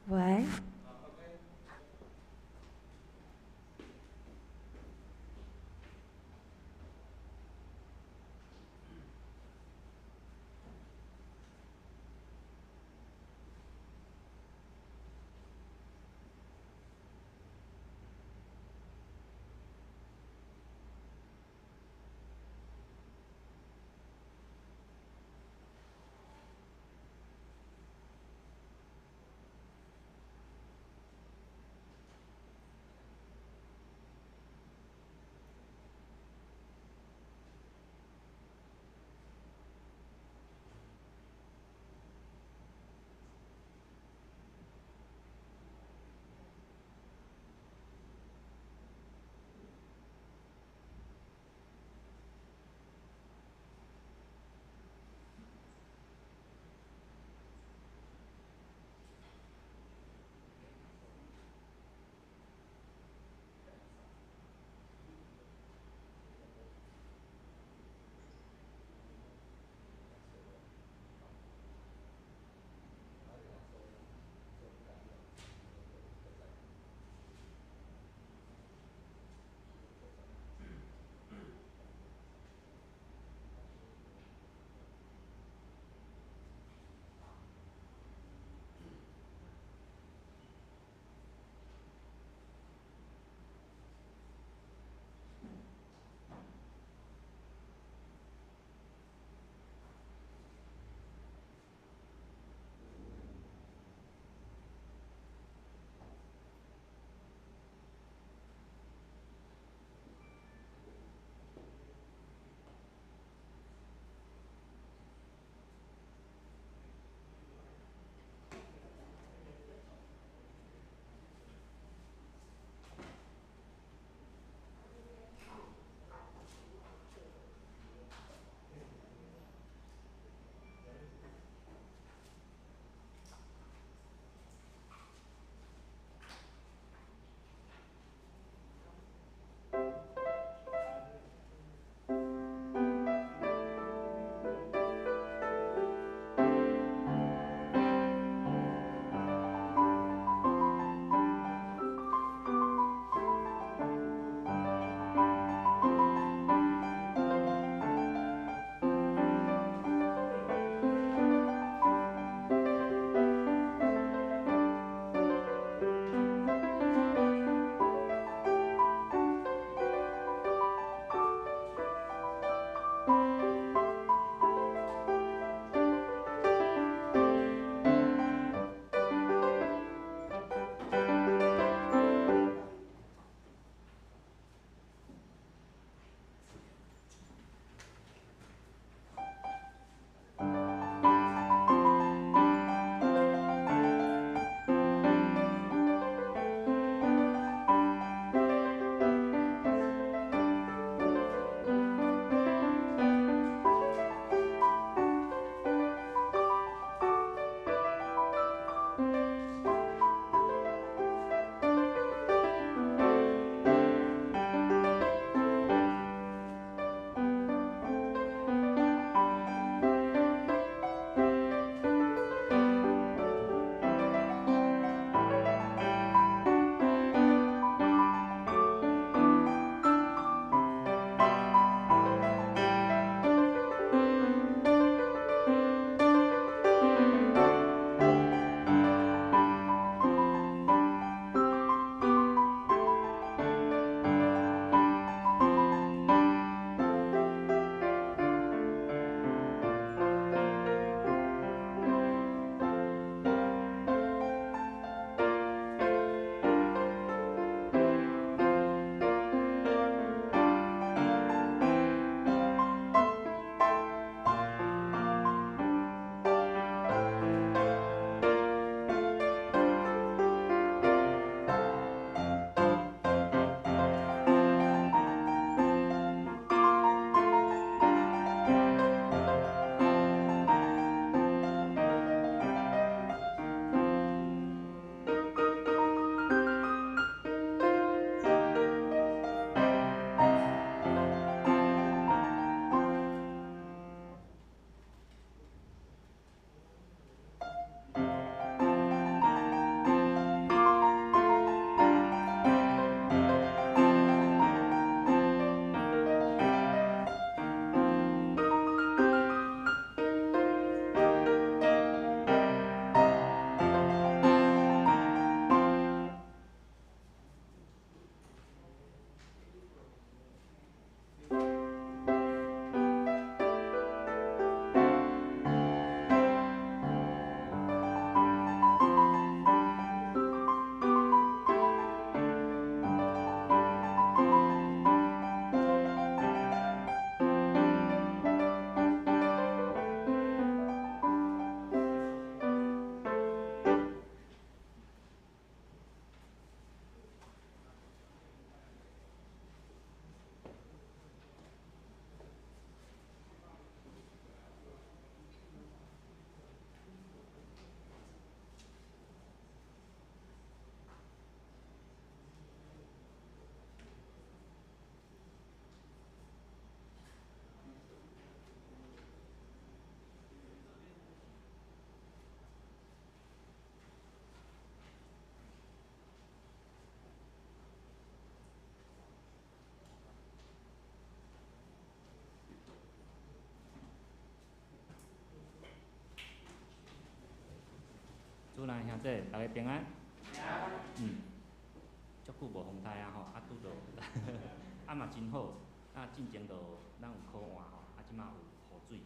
喂。內兄弟，大家平安。足久無風颱啊吼，啊拄著，啊嘛真好，啊進前就咱有苦換吼，啊這馬有雨水，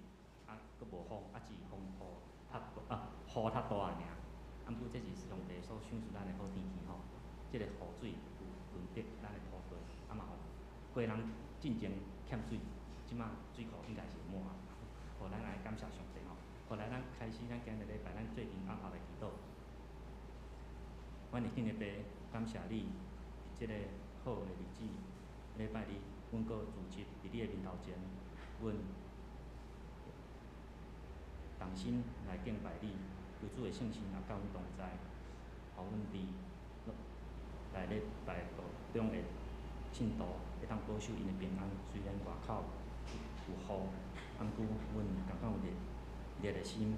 啊閣無風，啊只是風雨較大，啊雨較大爾。啊，毋過這是上帝所賞賜咱的好天氣吼，這个雨水有潤澤咱的土地，啊嘛予家人進前欠水，這馬水庫應該是滿啊，予咱來感謝上帝吼。後來咱開始，咱今日禮拜咱做陣暗頭來祈禱。阮的天的父，感謝你，佇這个好的日子，禮拜日，阮閣聚集佇你的面頭前，阮同心來敬拜你，求主的聖神也佮阮同在，予阮佇來禮拜途中的信徒會當保守𪜶的平安。雖然外口有雨，啊，毋過阮感覺有熱熱的心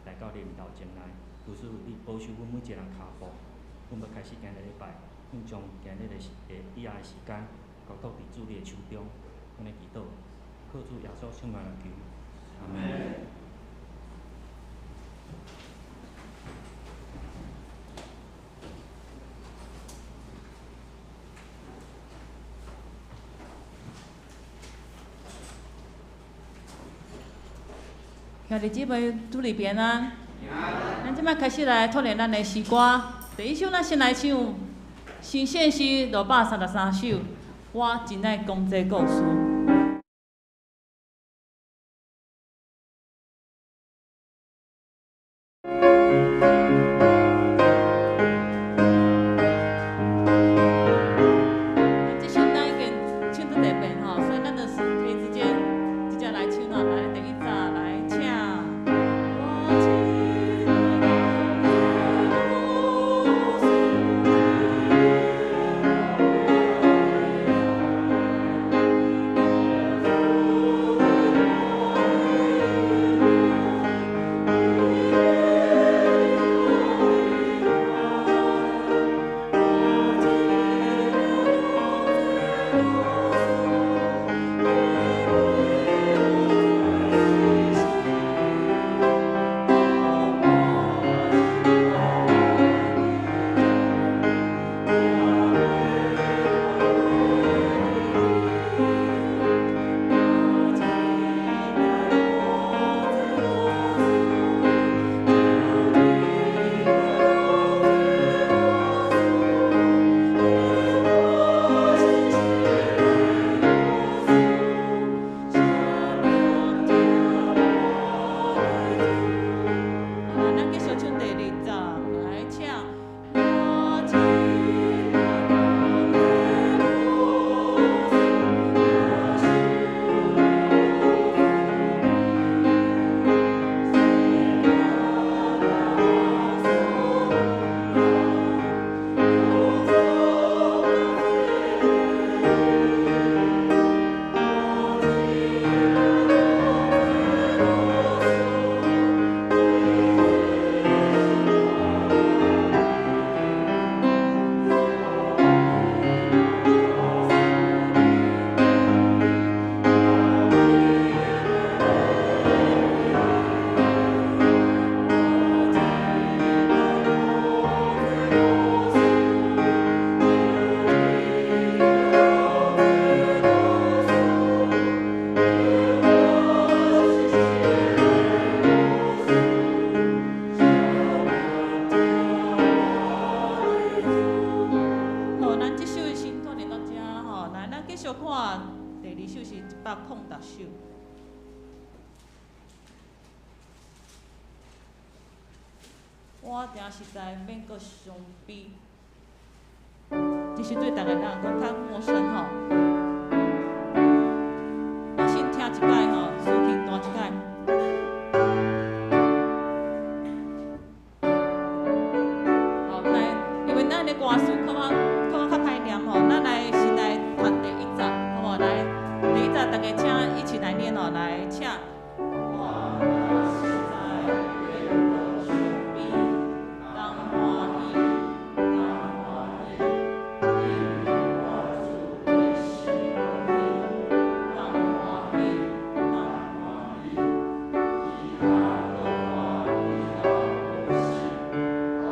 來到你面頭前來，求主你保守阮每一個人跤步。阮欲開始今日禮拜，阮將今日的時以後的時間交託佇主你的手中，阮咧祈禱，靠主耶穌聖名來求，阿門。兄弟姊妹，主內平安。咱這擺開始來拓展咱的詩歌。第一首，咱先來唱《新鮮詩》633首。我真愛講這故事。這首咱已經唱足濟遍吼，所以咱就是可以直接來唱吼。來，第一節來請。我真愛講這故事。好，咱繼續唱第二節，來請。我真愛講這故事。好，咱這首先拓展到這吼，來，咱繼續看第二首是106首。我定實在免閣傷悲，這首對逐个人講較陌生吼。我先聽一擺吼，試聽彈一擺。好，來，因為咱的歌詞可較歹念吼，咱來先來讀第一節，好無？來，第一節大家請一起來念哦，來，請。我實在免閣傷悲，當歡喜，當歡喜，因為我主的是公義，當歡喜，當歡喜，伊還閣歡喜到無死，予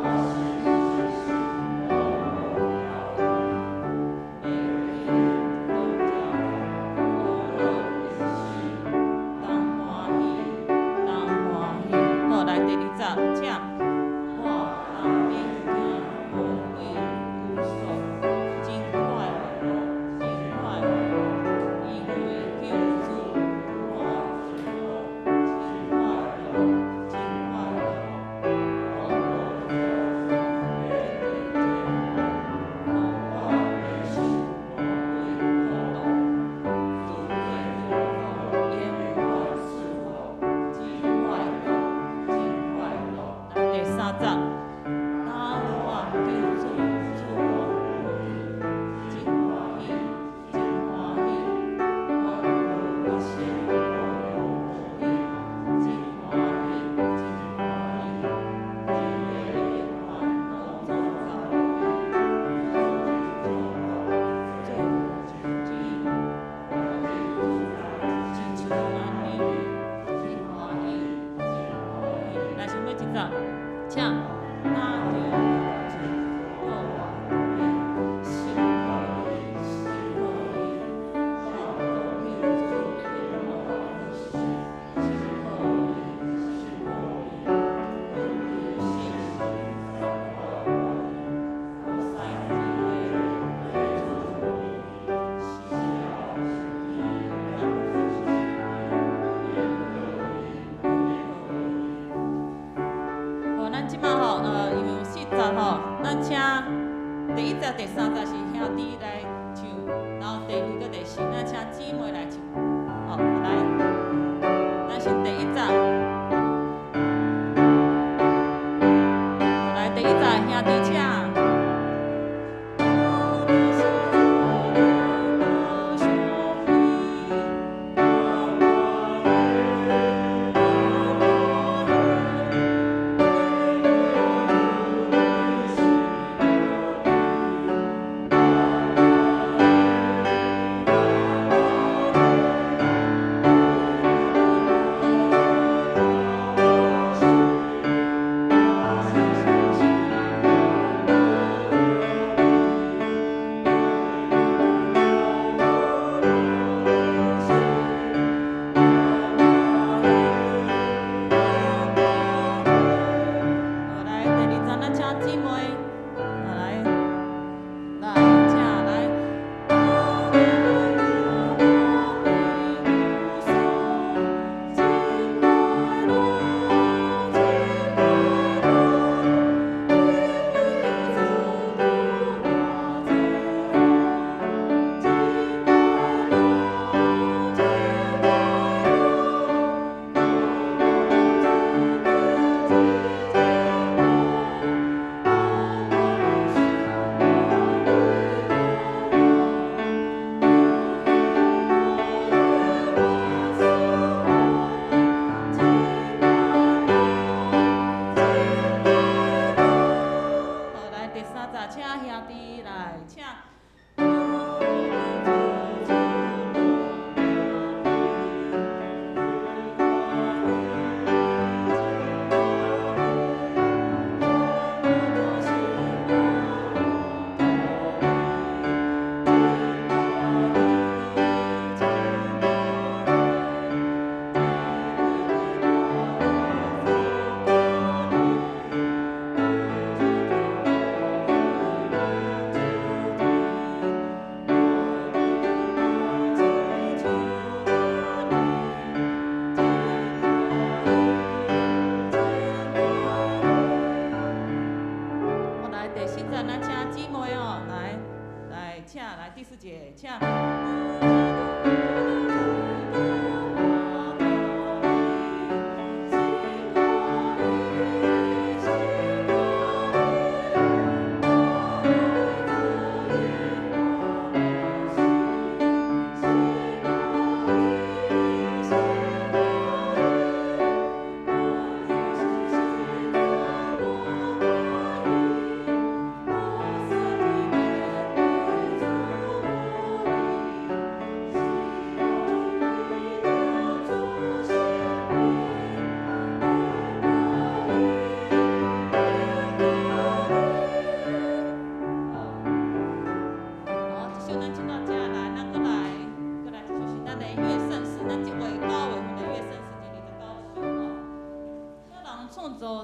咱請第一節、第三節是兄弟來唱，然後第二佮第四，咱請姊妹來唱。好，來，咱先第一節，來第一節兄弟請。第四節，請。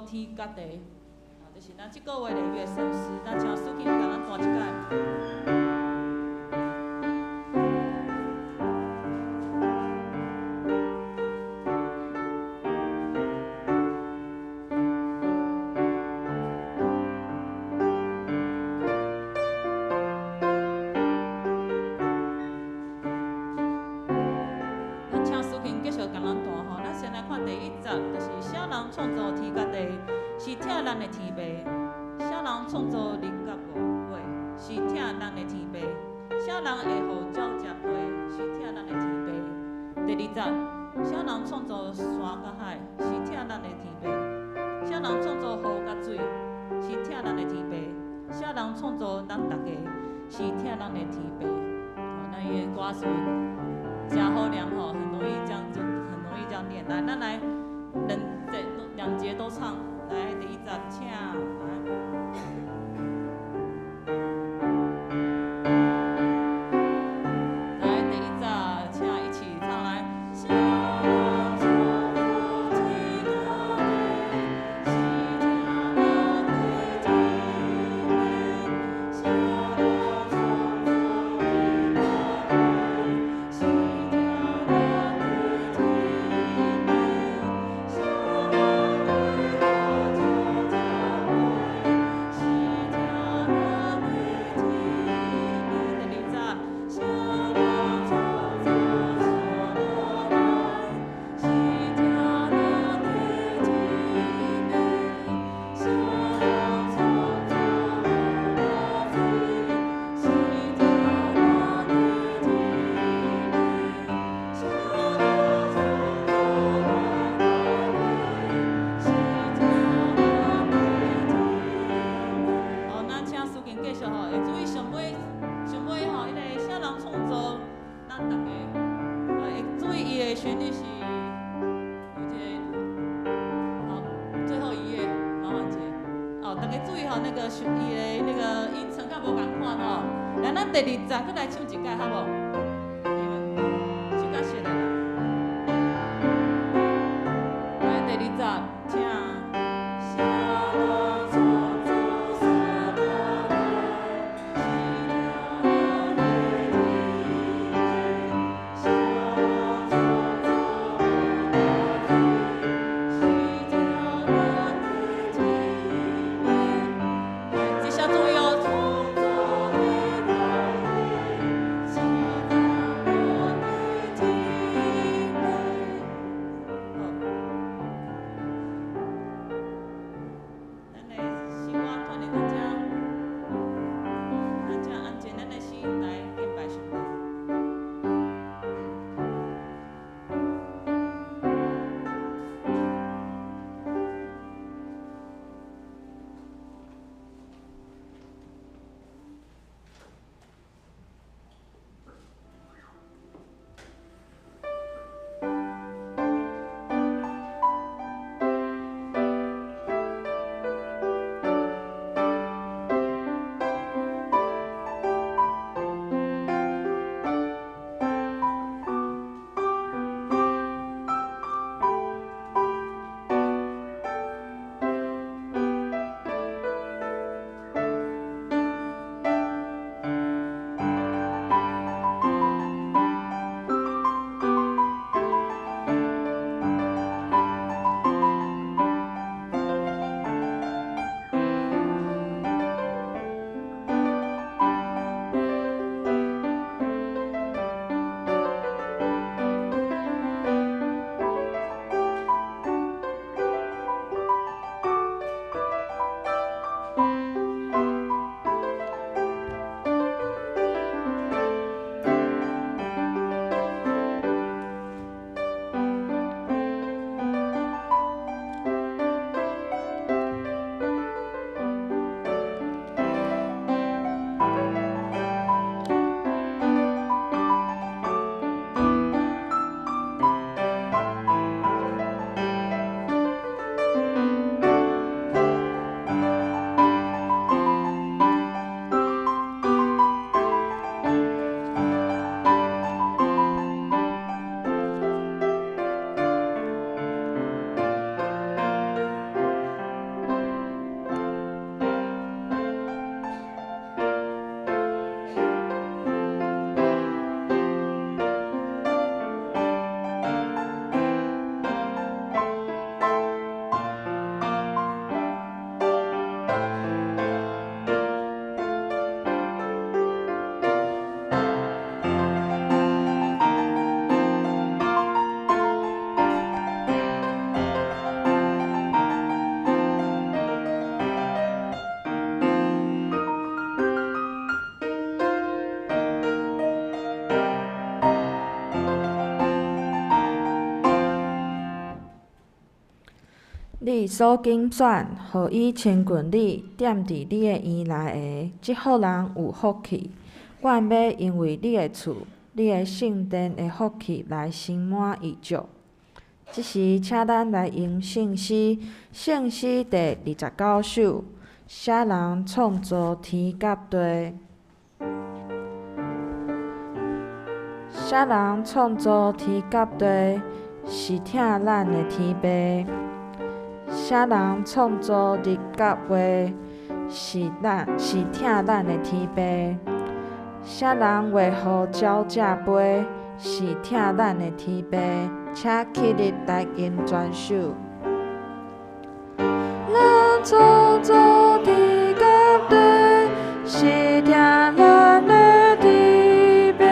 天佮地，啊，就是咱這個月的月聖詩，咱請蘇慶共咱彈一擺。咱請蘇慶繼續共咱彈吼，咱先來看第一節，就是啥人創造天佮地。是疼咱的天父，啥人創造人佮鬼？是疼咱的天父，啥人會予鳥食皮？是疼咱的天父。第二節，啥人創造山佮海？是疼咱的天父。啥人創造雨佮水？是疼咱的天父。啥人創造咱大家？是疼咱的天父。好，咱伊的歌詞誠好念吼，很容易這樣就很容易這樣念。來，咱來兩節都唱。來，第一節，請來。來，第一節，請一起唱來。家注意吼，那個伊的那個音程較無仝款吼。來，咱第二節閣來唱一擺，好無？唱較熟的啦。來，第二節，請。你所揀選，予伊親近你，踮佇你的院內的，這號人有福氣。阮欲因為你的厝、你的聖殿的福氣來心滿意足。這時，請咱來吟聖詩，聖詩第29首，啥人創造天佮地？啥人創造天佮地？是疼咱的天父。啥人創造日佮月？是疼咱的天父。啥人畫予鳥隻飛？是疼咱的天父。請起立來吟全首。咱創造天佮地，是疼咱的天父。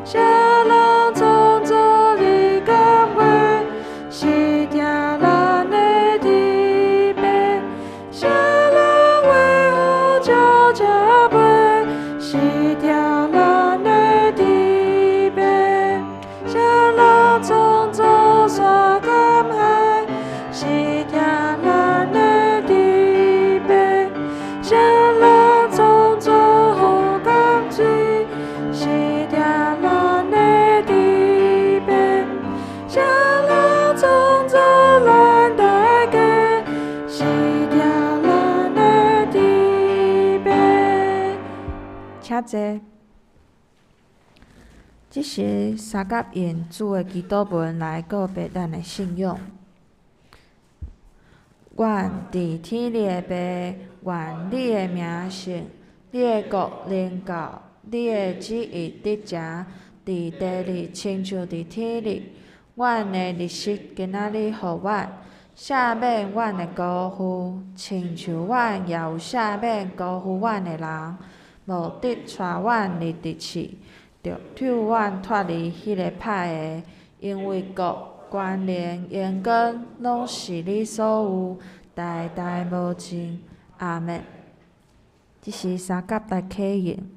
啥人創造日佮月？是疼咱的天父。啥人畫予鳥隻飛？是疼咱的天父。啥人創造山佮海？是疼咱的天父。啥人創造雨佮水？是疼咱的天父。啥人創造咱大家？是疼咱的請坐。這時，相佮用主的祈禱文來告白咱的信仰。阮佇天裡的父，願你的名聖，你的國臨到，你的旨意得成，佇地裡親像佇天裡。阮的日食今仔日予阮，赦免阮的辜負，親像阮也有赦免辜負阮的人。無得帶阮入敵試，著救阮脫離彼個歹的，因為國、權能、榮光，攏是你所有，代代無盡。阿們。這是相佮來啟應，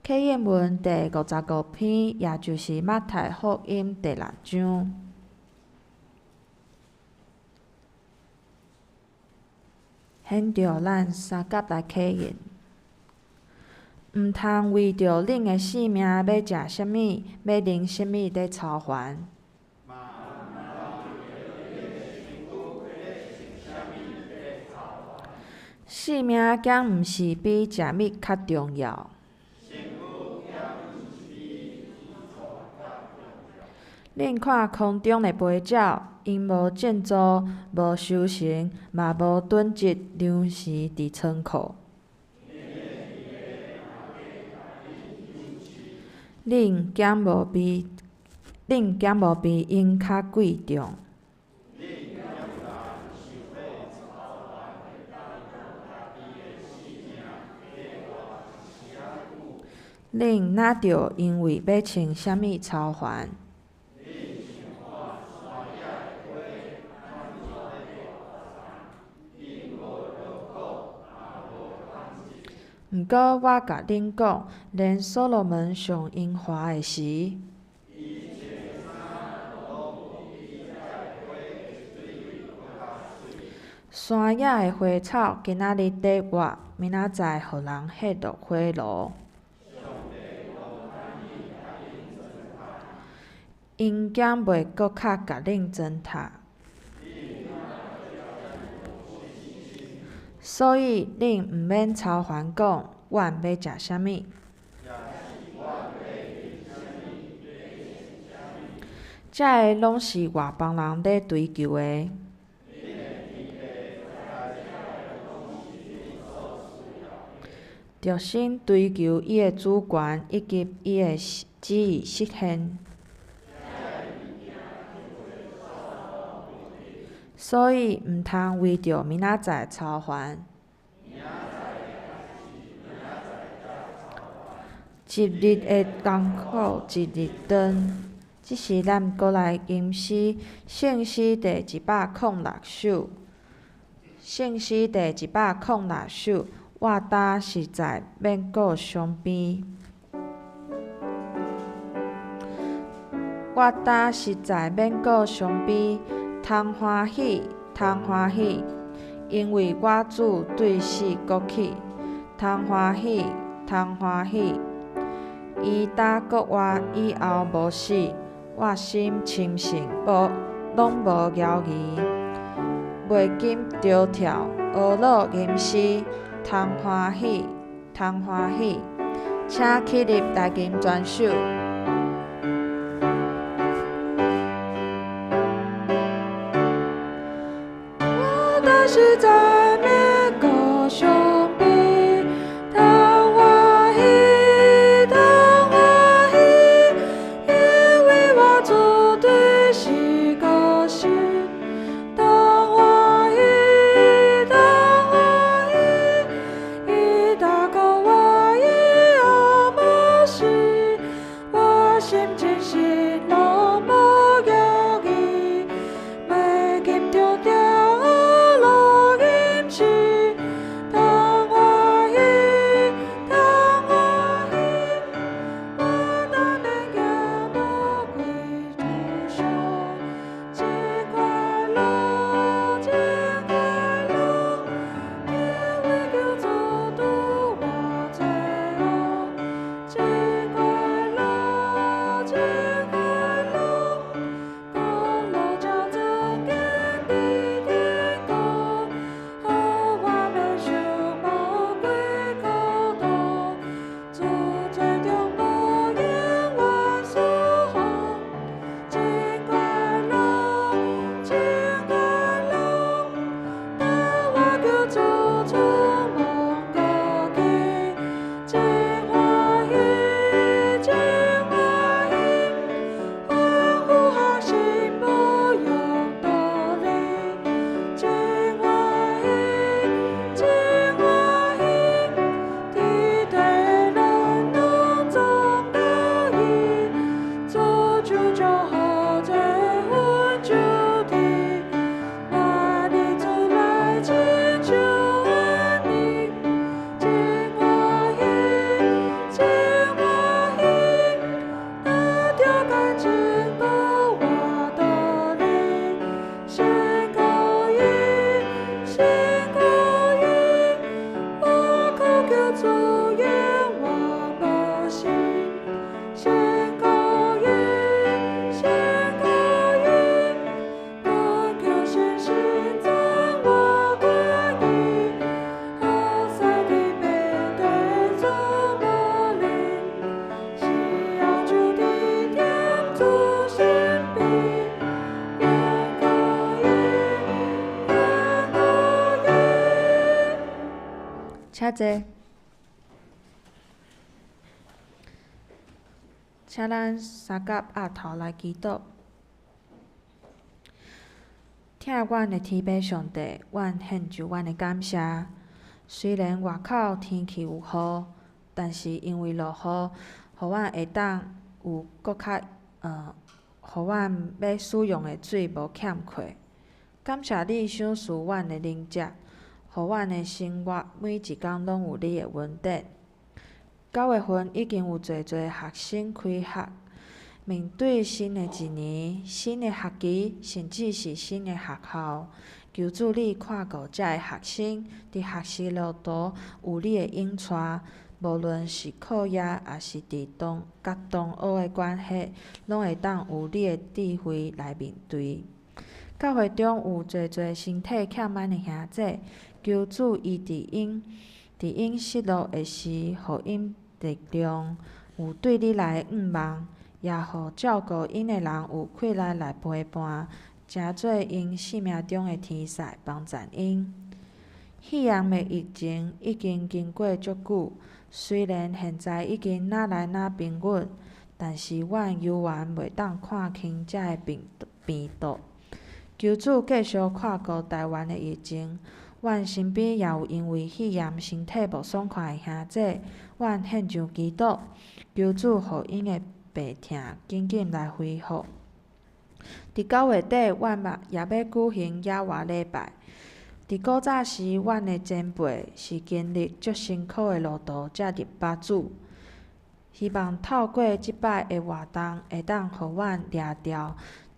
啟應文第55篇，也就是馬太福音第六章。現著咱相佮來啟應。毋通為著恁的性命欲食啥物，欲啉啥物咧操煩。性命敢毋是比食物較重要？恁看空中的飛鳥，𪜶無種作，無收成，嘛無囤積糧食佇倉庫。恁敢無比恁敢無比𪜶較貴重？恁哪著因為欲穿啥物操煩？毋過我共恁講，連所羅門上榮華的時，山野的花草今仔日咧活，明仔載予人彼落火爐。𪜶敢袂閣較共恁糟蹋？所以恁毋免操煩講，阮欲食啥物。這个攏是外邦人咧追求的。著先追求伊的主權以及伊的旨意實現。所以毋通為著明仔載操煩。一日的艱苦一日當。這時咱閣來吟詩，聖詩第106首。聖詩第106首，我焦實在免顧傷悲。我焦實在免顧傷悲，通歡喜，通歡喜，因為我主對死閣起。通歡喜，通歡喜，伊焦閣活以後無死，我心深信無，攏無猶疑。袂禁著跳，呵咾吟詩，通歡喜，通歡喜，請起立來吟全首。我焦實在免顧傷悲，通歡喜，通歡喜，因為我主對死閣起。通歡喜，通歡喜，伊焦閣活以後無死，我心深信攏無猶疑，袂禁著跳呵咾吟詩，主愿我无心，宣告语，宣告语，刚强信心赞我关于，好赛的背对做魔灵，需要主的天主神秘，愿告语，愿告语。请坐。请咱三甲额头来祈祷。疼阮的天父上帝，阮献上阮的感谢。虽然外口天气有雨，但是因为落雨，予阮会当有閣較予阮欲使用的水無欠缺。感謝你賞賜阮的靈食，予阮的生活每一工攏有你的恩典。9月份已經有濟濟學生開學，面對新的一年、新的學期，甚至是新的學校，求主你看顧遮的學生，佇學習路途有你的引帶，無論是課業，抑是佇同佮同學的關係，攏會當有你的智慧來面對。教會中有濟濟身體欠安的兄弟，求主醫治𪜶，佇𪜶失落的時，予𪜶力量，有對你來的向望，也予照顧𪜶的人有氣力來陪伴，成做𪜶生命中的天使，幫贊𪜶。肺炎的疫情已經經過足久，雖然現在已經愈來愈平穩，但是阮猶原袂當看輕這个病毒。求主繼續看顧台灣的疫情，阮身邊也有因為肺炎身體無爽快的兄弟，阮獻上祈禱，求主予𪜶的病痛緊緊來恢復。佇9月底，阮嘛也欲舉行野外禮拜。佇古早時，阮的前輩是經歷足辛苦的路途，才認捌主。希望透過這擺的活動，會當予阮掠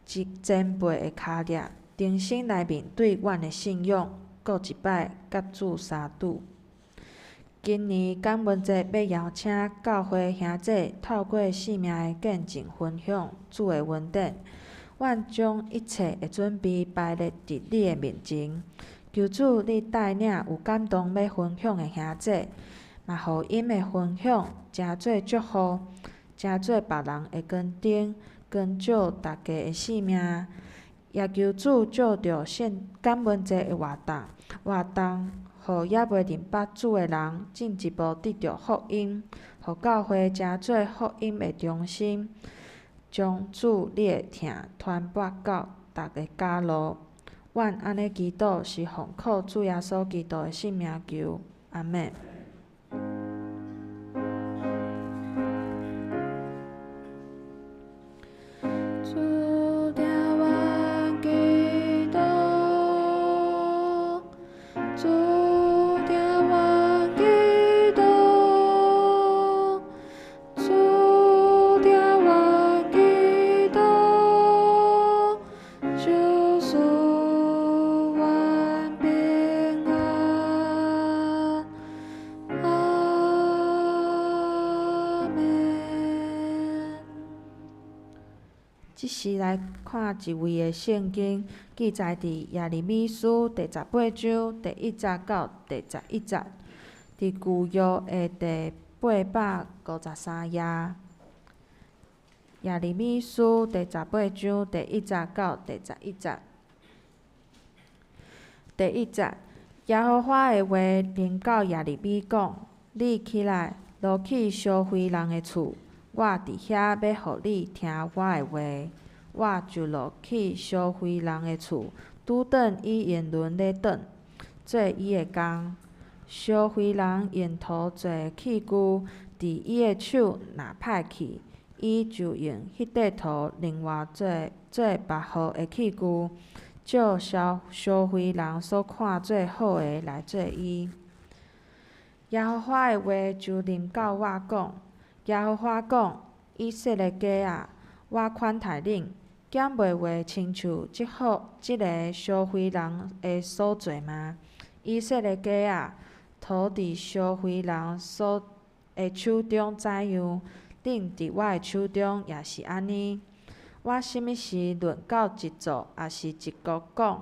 著前輩的跤跡，重新來面對阮的信仰，閣一擺佮主相拄。今年感恩節欲邀請教會兄弟透過生命的見證分享主的恩典。阮將一切的準備擺列佇你的面前，求主你帶領有感動欲分享的兄弟，嘛予𪜶的分享成做祝福，成做別人的光燈，光照大家的生命。也求主藉著聖感恩節的活動，予猶未認捌主的人進一步得著福音，予教會成做福音的中心，將主你的疼傳播到逐个角落。阮按呢祈禱是奉靠主耶穌基督的聖名求，阿們。主聽阮祈禱，主聽阮祈禱，主聽阮祈禱，求賜阮平安。阿們。這時來看一位的聖經，記載佇耶利米書第18章第1節到第11節，佇舊約的第853頁。耶利米書第18章第1節到第11節。第1節，耶和華的話臨到耶利米講：你起來，落去燒毀人的厝，我佇遐欲予你聽我的話。我就落去燒毀人的厝，拄頓伊用輪咧轉，做伊的工。燒毀人用土做的器具，佇伊的手若歹去，伊就用彼塊土另外做做別號的器具，照燒毀人所看做好的來做伊。耶和華的話就臨到我講：耶和華講，以色列家啊，我款待恁，敢袂話親像這个燒毀人的所做嗎？以色列家啊，塗佇燒毀人所的手中怎樣，恁佇我的手中也是按呢。我啥物時論到一族抑是一國講，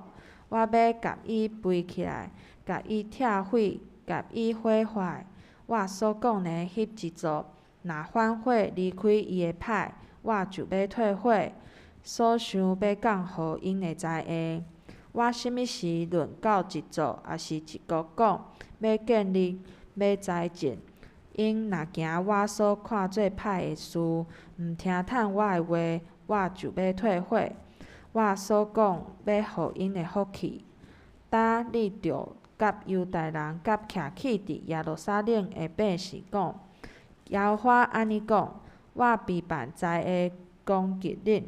我欲共伊肥起來，共伊拆毀，共伊毀壞。我所講的彼一族，若反悔離開伊的歹，我就欲退悔，所想欲降予𪜶的災禍。我啥物時論到一族抑是一國講，欲建立，欲栽種，𪜶若行我所看做歹的事，毋聽趁我的話，我就欲退悔，我所講欲予𪜶的福氣。今你著佮猶大人佮徛起佇耶路撒冷的百姓講：耶和華按呢講，我備辦災禍攻擊恁，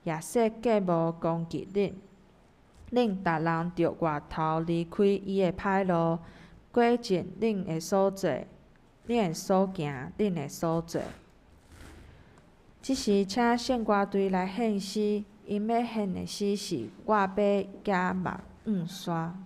也設計謀攻擊恁。恁逐人著回頭離開伊的歹路，改正恁的所做、恁的所行、恁的所做。這時，請聖歌隊來獻詩，𪜶欲獻的詩是：我欲舉目向山。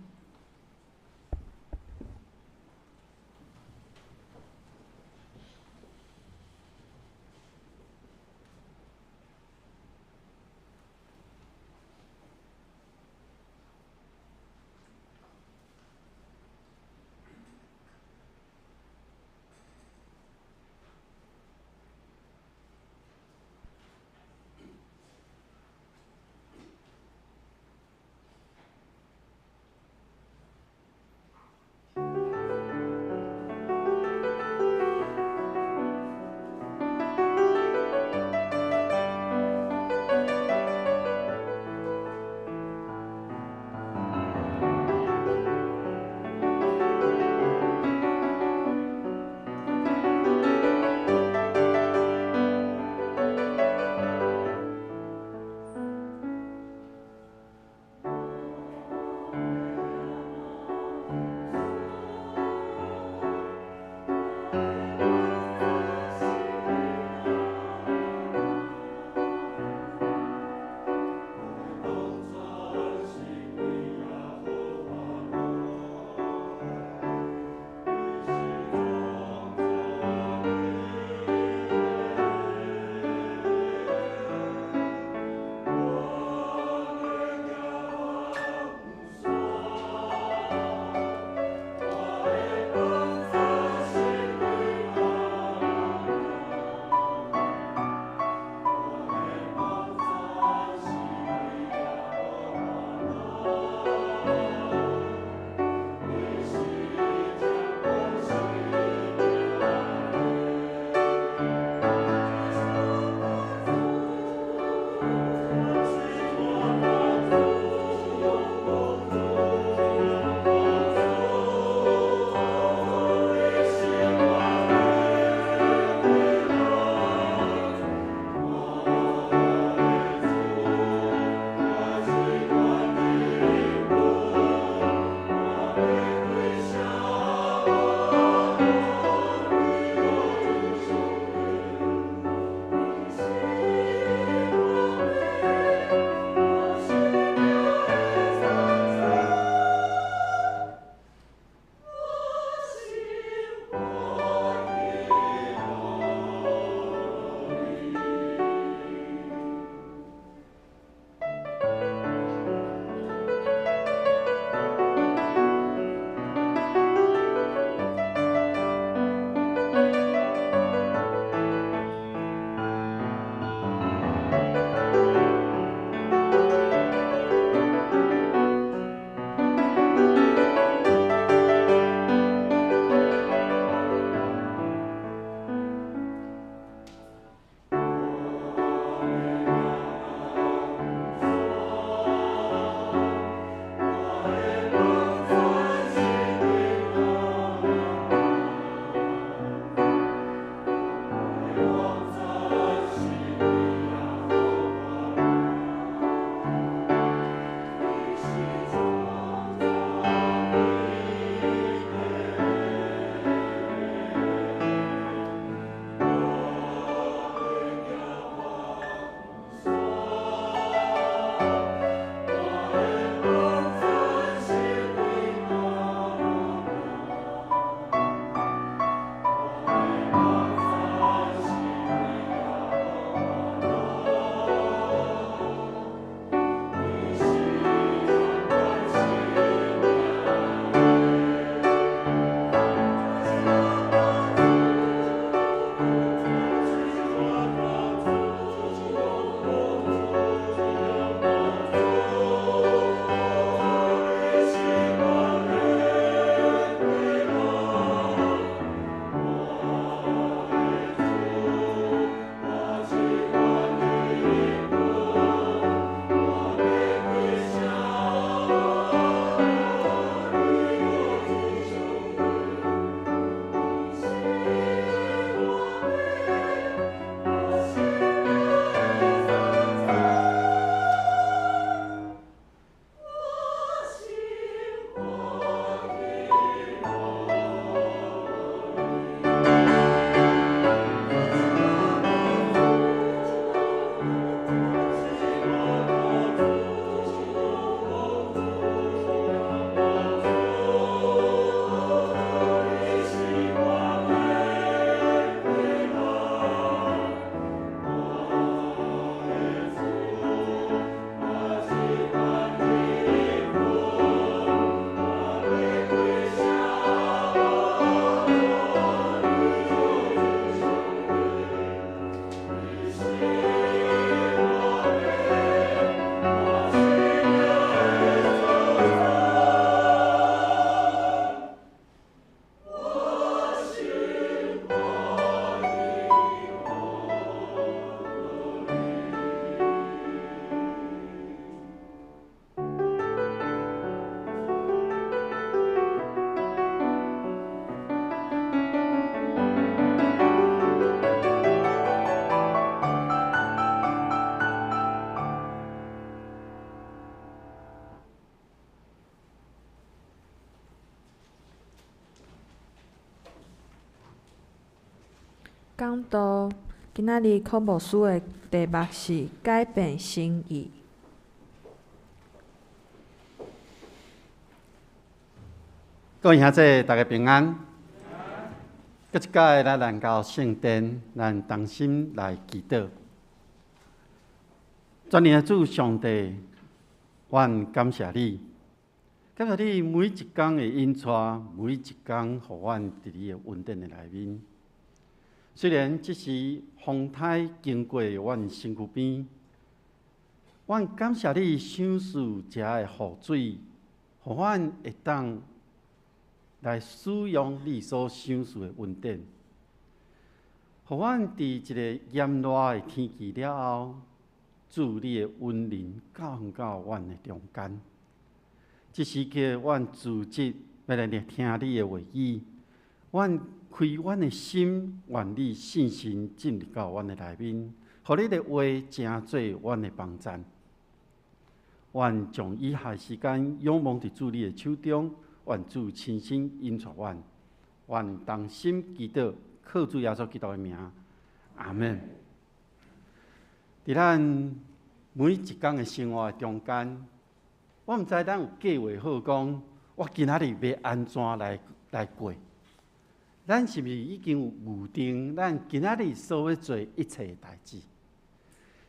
講道，今仔日柯牧師的題目是改變心意。各位兄弟，大家平安。閣一擺，咱來到聖殿，咱同心來祈禱。全能的主上帝，阮感謝你，感謝你每一工的引帶，每一工予阮佇你的恩典的內面。雖然這時風颱經過阮身軀邊，阮感謝你賞賜這的雨水，予阮會當來使用你所賞賜的恩典，予阮佇一个炎熱的天氣了後，主你的恩臨降到阮的中間。這時刻，阮組織欲來聆聽你的話語，阮開阮的心，願你聖神進入到阮的內面，予你的話成做阮的幫贊。阮將以下時間仰望佇主你的手中，願主親身引帶阮，阮同心祈禱，靠主耶穌基督的名，阿們。佇咱每一工的生活的中間，我毋知咱有計劃好講，我今仔日欲按怎來過？咱是毋是已經有預定咱今仔日所欲做一切的代誌？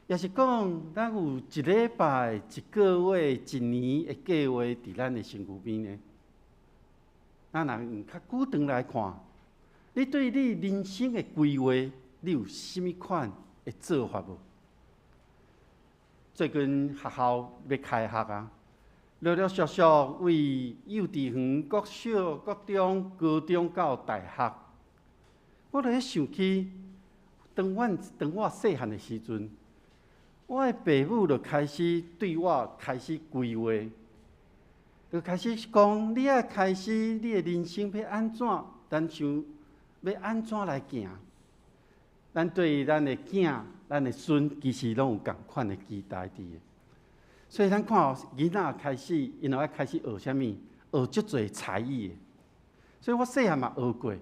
抑是講，咱有一禮拜、一個月、一年的計劃佇咱的身軀邊呢？咱若用較久長來看，你對你人生的規劃，你有啥物款的做法無？最近學校欲開學啊，陸陸續續為幼稚園、國小、國中、高中到大學，我就咧想起，當我細漢的時陣，我的爸母就開始對我開始規劃，就開始講，你愛開始你的人生欲按怎，咱想欲按怎來行。咱對咱的囝、咱的孫，其實攏有仝款的期待佇的。所以咱看哦，囡仔開始，𪜶愛開始學啥物？學足濟才藝的。所以我細漢嘛學過，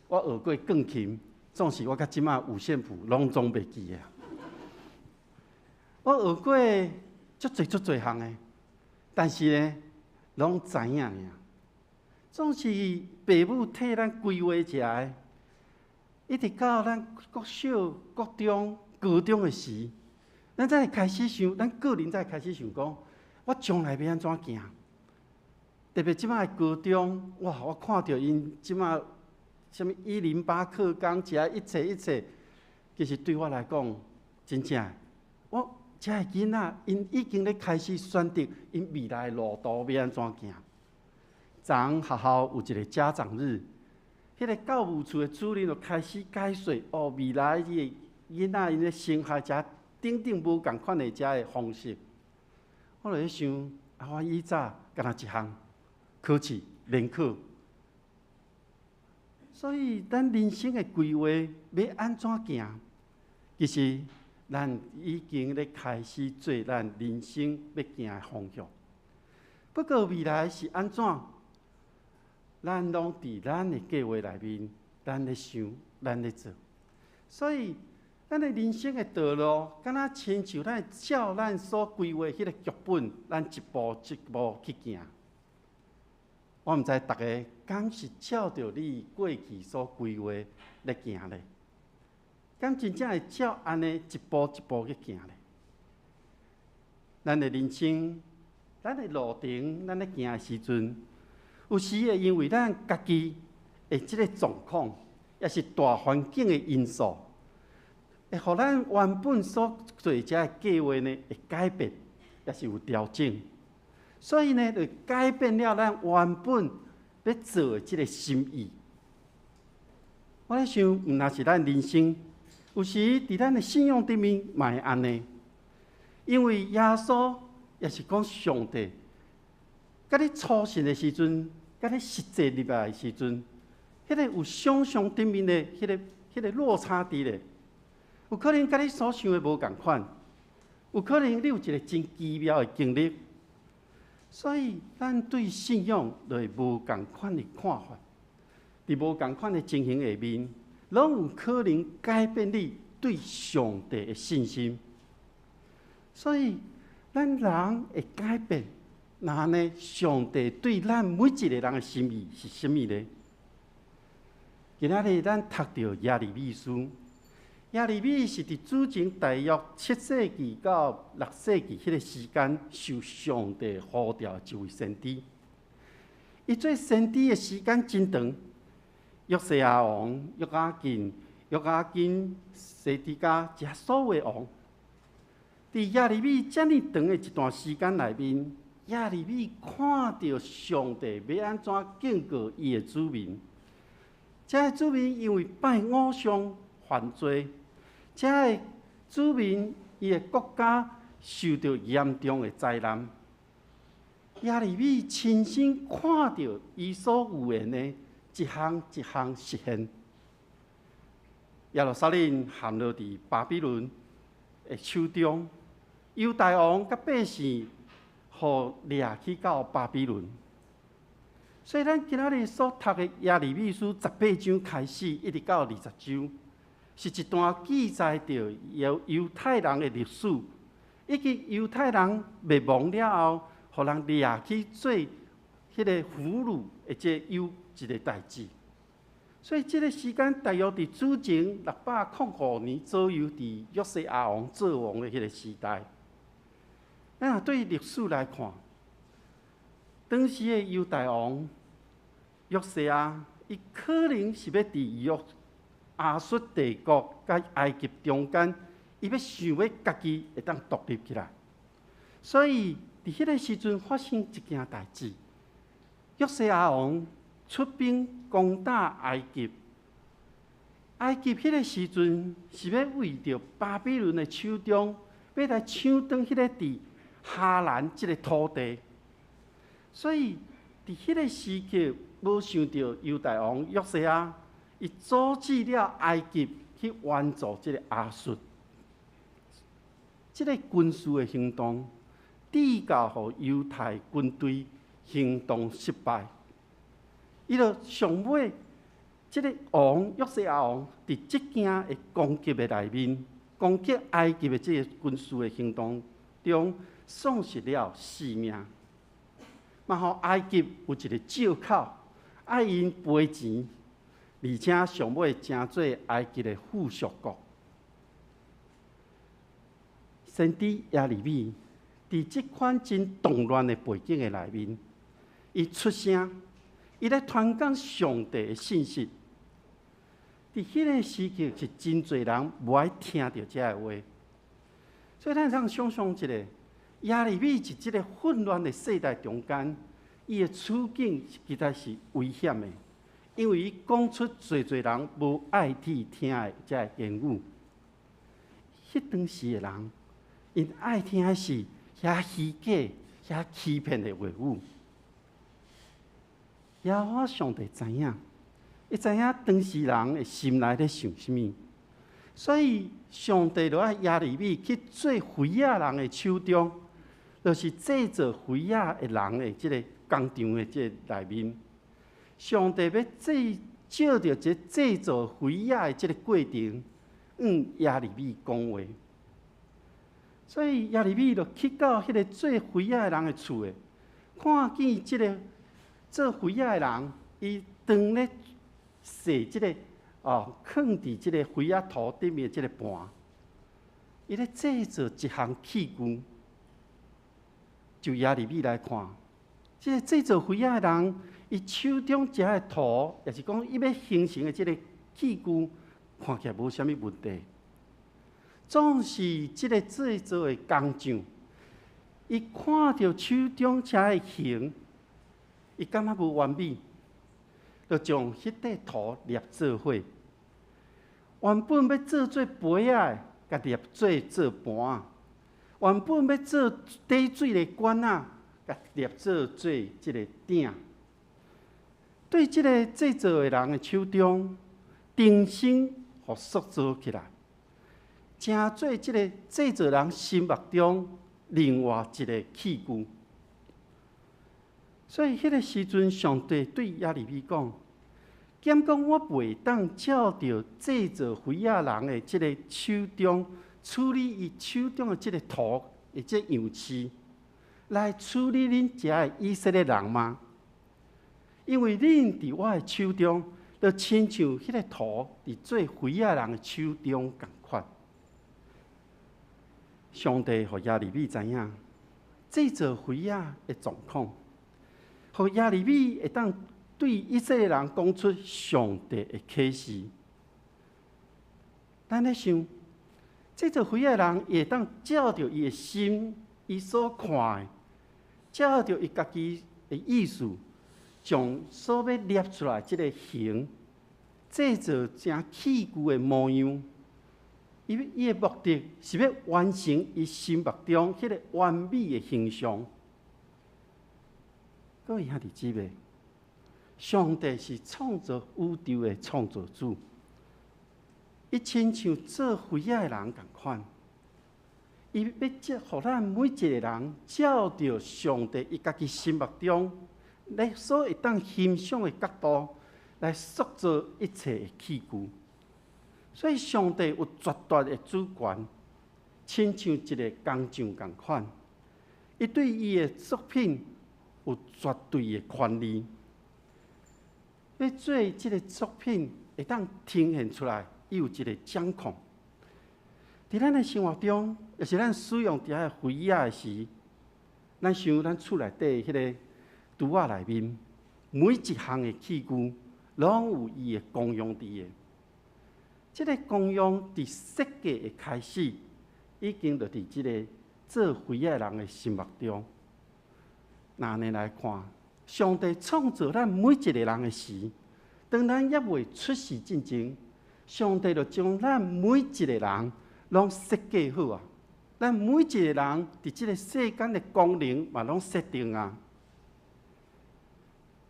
我學過鋼琴，總是我到這馬五線譜攏總袂記的。我學過足濟足濟項的，但是呢，攏知影爾。總是爸母替咱規劃一下，一直到咱國小、國中、高中的時，咱才會開始想，咱個人才會開始想講，我將來欲按怎行？特別這馬的高中，哇！我看著𪜶這馬啥物108課綱，這一切一切，其實對我來講，真正我這个囡仔，𪜶已經咧開始選擇𪜶未來的路途欲按怎行。昨昏學校有一個家長日，彼個教務處的主任就開始解說哦，未來伊的囡仔𪜶咧升學遮等等無仝款的遮的方式。我就咧想，啊，我以早敢若一項考試聯考，所以咱人生的規劃欲按怎行，其實咱已經咧開始做咱人生欲行的方向。不過未來是按怎？咱攏佇咱的計劃內面，咱咧想，咱咧做。所以，咱的人生的道路，敢若親像咱照咱所規劃彼个劇本，咱一步一步去行。我毋知逐家敢是照著你過去所規劃咧行咧？敢真正會照按呢一步一步去行咧？咱的人生，咱的路程，咱咧行的時陣，有時會因為咱家己的這個狀況，抑是大環境的因素，會予咱原本所做這个計劃呢，會改變，抑是有調整。所以呢，就改變了咱原本欲做的這个心意。我咧想，毋但是咱人生，有時佇咱的信仰頂面嘛會按呢。因為耶穌抑是講上帝，佮你初信的時陣，佮你實際入來的時陣，彼個有想像頂面的彼個落差佇咧，有可能佮你所想的無仝款，有可能你有一個真奇妙的經歷，所以咱對信仰就會無仝款的看法，佇無仝款的情形下面，攏有可能改變你對上帝的信心。所以，咱人會改變，那按呢，上帝對咱每一個人的心意是啥物呢？今仔日咱讀著耶利米書，耶利米是佇主前大約7世紀到6世紀彼個時間，受上帝呼召的一位先知。伊做先知的時間真長，約西亞王、約雅敬、約雅斤、西底家，遮所有的王，佇耶利米遮爾長的一段時間內面，耶利米看著上帝欲按怎警告伊的子民。這个子民因為拜偶像犯罪，這个子民伊的國家受著嚴重的災難。耶利米親身看著伊所預言的一項一項實現。耶路撒冷陷落佇巴比倫的手中，猶大王佮百姓予掠去到巴比倫。所以，咱今仔日所讀的耶利米書十八章開始，一直到20章，是一段記載著猶猶太人的歷史，以及猶太人滅亡了後，予人掠去做彼个俘虜的這有一个代誌。所以，這个時間大約佇主前605年左右，佇約西亞王做王的彼个時代。咱若對歷史來看，當時的猶大王約西亞，伊可能是欲佇約亞述帝國佮埃及中間，伊欲想欲家己會當獨立起來。所以，佇彼个時陣發生一件代誌，約西亞王出兵攻打埃及。埃及彼个時陣是欲為著巴比倫的手中，欲來搶轉彼个佇哈蘭這个土地。所以，佇彼个時刻，無想著猶大王約西亞，伊阻止了埃及去援助這个亞述。這个軍事的行動，致到予猶太軍隊行動失敗。伊就上尾，這个王約西亞王佇這件的攻擊的內面，攻擊埃及的這个軍事的行動中，喪失了性命。嘛，予埃及有一个借口，愛𪜶賠錢，而且上尾成做埃及的附屬國。先知耶利米佇這款真動亂的背景的內面，伊出聲，伊咧傳講上帝的信息。佇彼个時刻是真濟人無愛聽著這个話，所以咱會當想像一下，耶利米佇這个混亂的世代中間，伊的處境實在是危險的，因為伊講出濟濟人無愛去聽的這个言語。彼當時的人，𪜶愛聽的是遐虛假、遐欺騙的話語。耶和華上帝知影，伊知影當時人的心內咧想啥物，所以上帝就愛耶利米去做肥仔人的手中，就是製造肥仔的人的這个工廠的這个內面。上帝欲製藉著這製造肥仔的這个過程，向耶利米講話。所以耶利米就去到彼个做肥仔的人的厝的，看見這个做肥仔的人，伊當咧洗這个哦，囥佇這个肥仔塗頂面這个盤，伊咧製造一項器具。就耶利米來看，這个製造肥仔的人，伊手中這个塗，也是講伊欲形成的這个器具，看起來無啥物問題。總是這个製造的工匠，伊看著手中這个形，伊感覺無完美，就將彼塊塗捏做伙。原本欲做做杯仔的，共捏做做盤；原本欲做滴水的管仔，共捏做做這个鼎。對這个製造的人的手中，重新予塑造起來，成做這个製造人心目中另外一个器具。所以，彼个時陣，上帝對耶利米講：敢講我袂當照著製造妃仔人的這个手中處理伊手中的這个圖的這樣式，來處理恁遮的以色列人嗎？因為恁佇我的手中，就親像彼个土佇做妃仔人的手中仝款。上帝予耶利米知影製造妃仔的狀況，予耶利米會當對以色列人講出上帝的啟示。咱咧想，製造妃仔的人，伊會當照著伊的心，伊所看的，照著伊家己的意思，將所欲捏出來這个形，製造成器具的模樣。伊的目的是欲完成伊心目中彼个完美的形象。各位兄弟姊妹，上帝是創造宇宙的創造主，伊親像做妃仔的人仝款，伊欲藉予咱每一个人照著上帝伊家己心目中咧所會當欣賞的角度來塑造一切的器具。所以上帝有絕對的主權，親像一个工匠仝款，伊對伊的作品有絕對的權利。欲做這个作品會當呈現出來，伊有一个掌控。佇咱的生活中，也是咱使用這个妃仔的時，咱想咱厝內底彼个櫥仔內面，每一項的器具，攏有伊的功用佇的。這个功用佇設計的開始，已經就佇這个做妃仔的人的心目中。若按呢來看，上帝創造咱每一個人的時，當咱猶未出世進前，上帝就將咱每一個人攏設計好啊！咱每一個人佇這個世間的功能嘛，攏設定啊。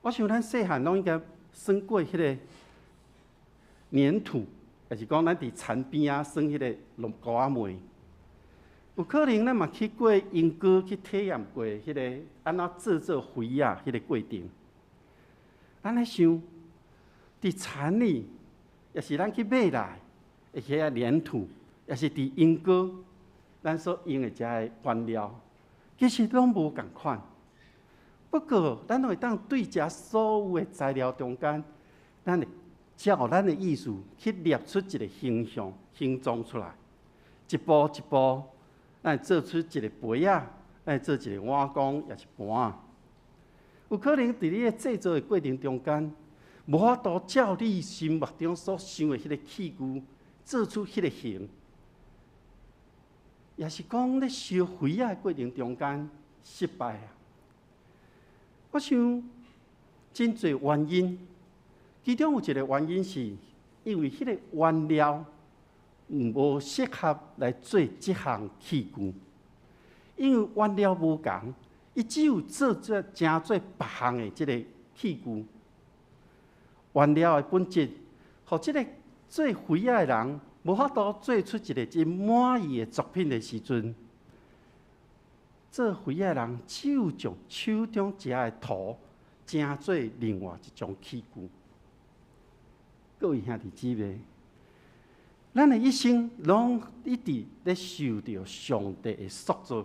我想咱細漢攏應該耍過彼个黏土，抑是講咱佇田邊仔耍彼个龍膏仔糜。有可能咱嘛去過英國去體驗過彼个按怎製作妃仔彼个過程。咱咧想，佇田裡，抑是咱去買來的彼个黏土，抑是佇英國咱所用的這个原料，其實攏無仝款。不過，咱攏會當對這所有的材料中間，咱會照咱的意思去捏出一个形象、形狀出來，一步一步，咱會做出一个杯仔，咱會做一个碗公，抑是盤仔。有可能佇你的製作的過程中間，無法度照你心目中所想的彼个器具，做出彼个形，抑是講咧燒妃仔的過程中間失敗啊。我想真濟原因，其中有一个原因是因為彼个原料無適合來做這項器具，因為原料無仝，伊只有做做成做別項的這个器具。原料的本質，予這个做妃仔的人無法度做出一个真滿意的作品的時陣，做妃仔的人只有將手中這个土，成做另外一種器具。各位兄弟姊妹，咱的一生攏一直咧受著上帝的塑造。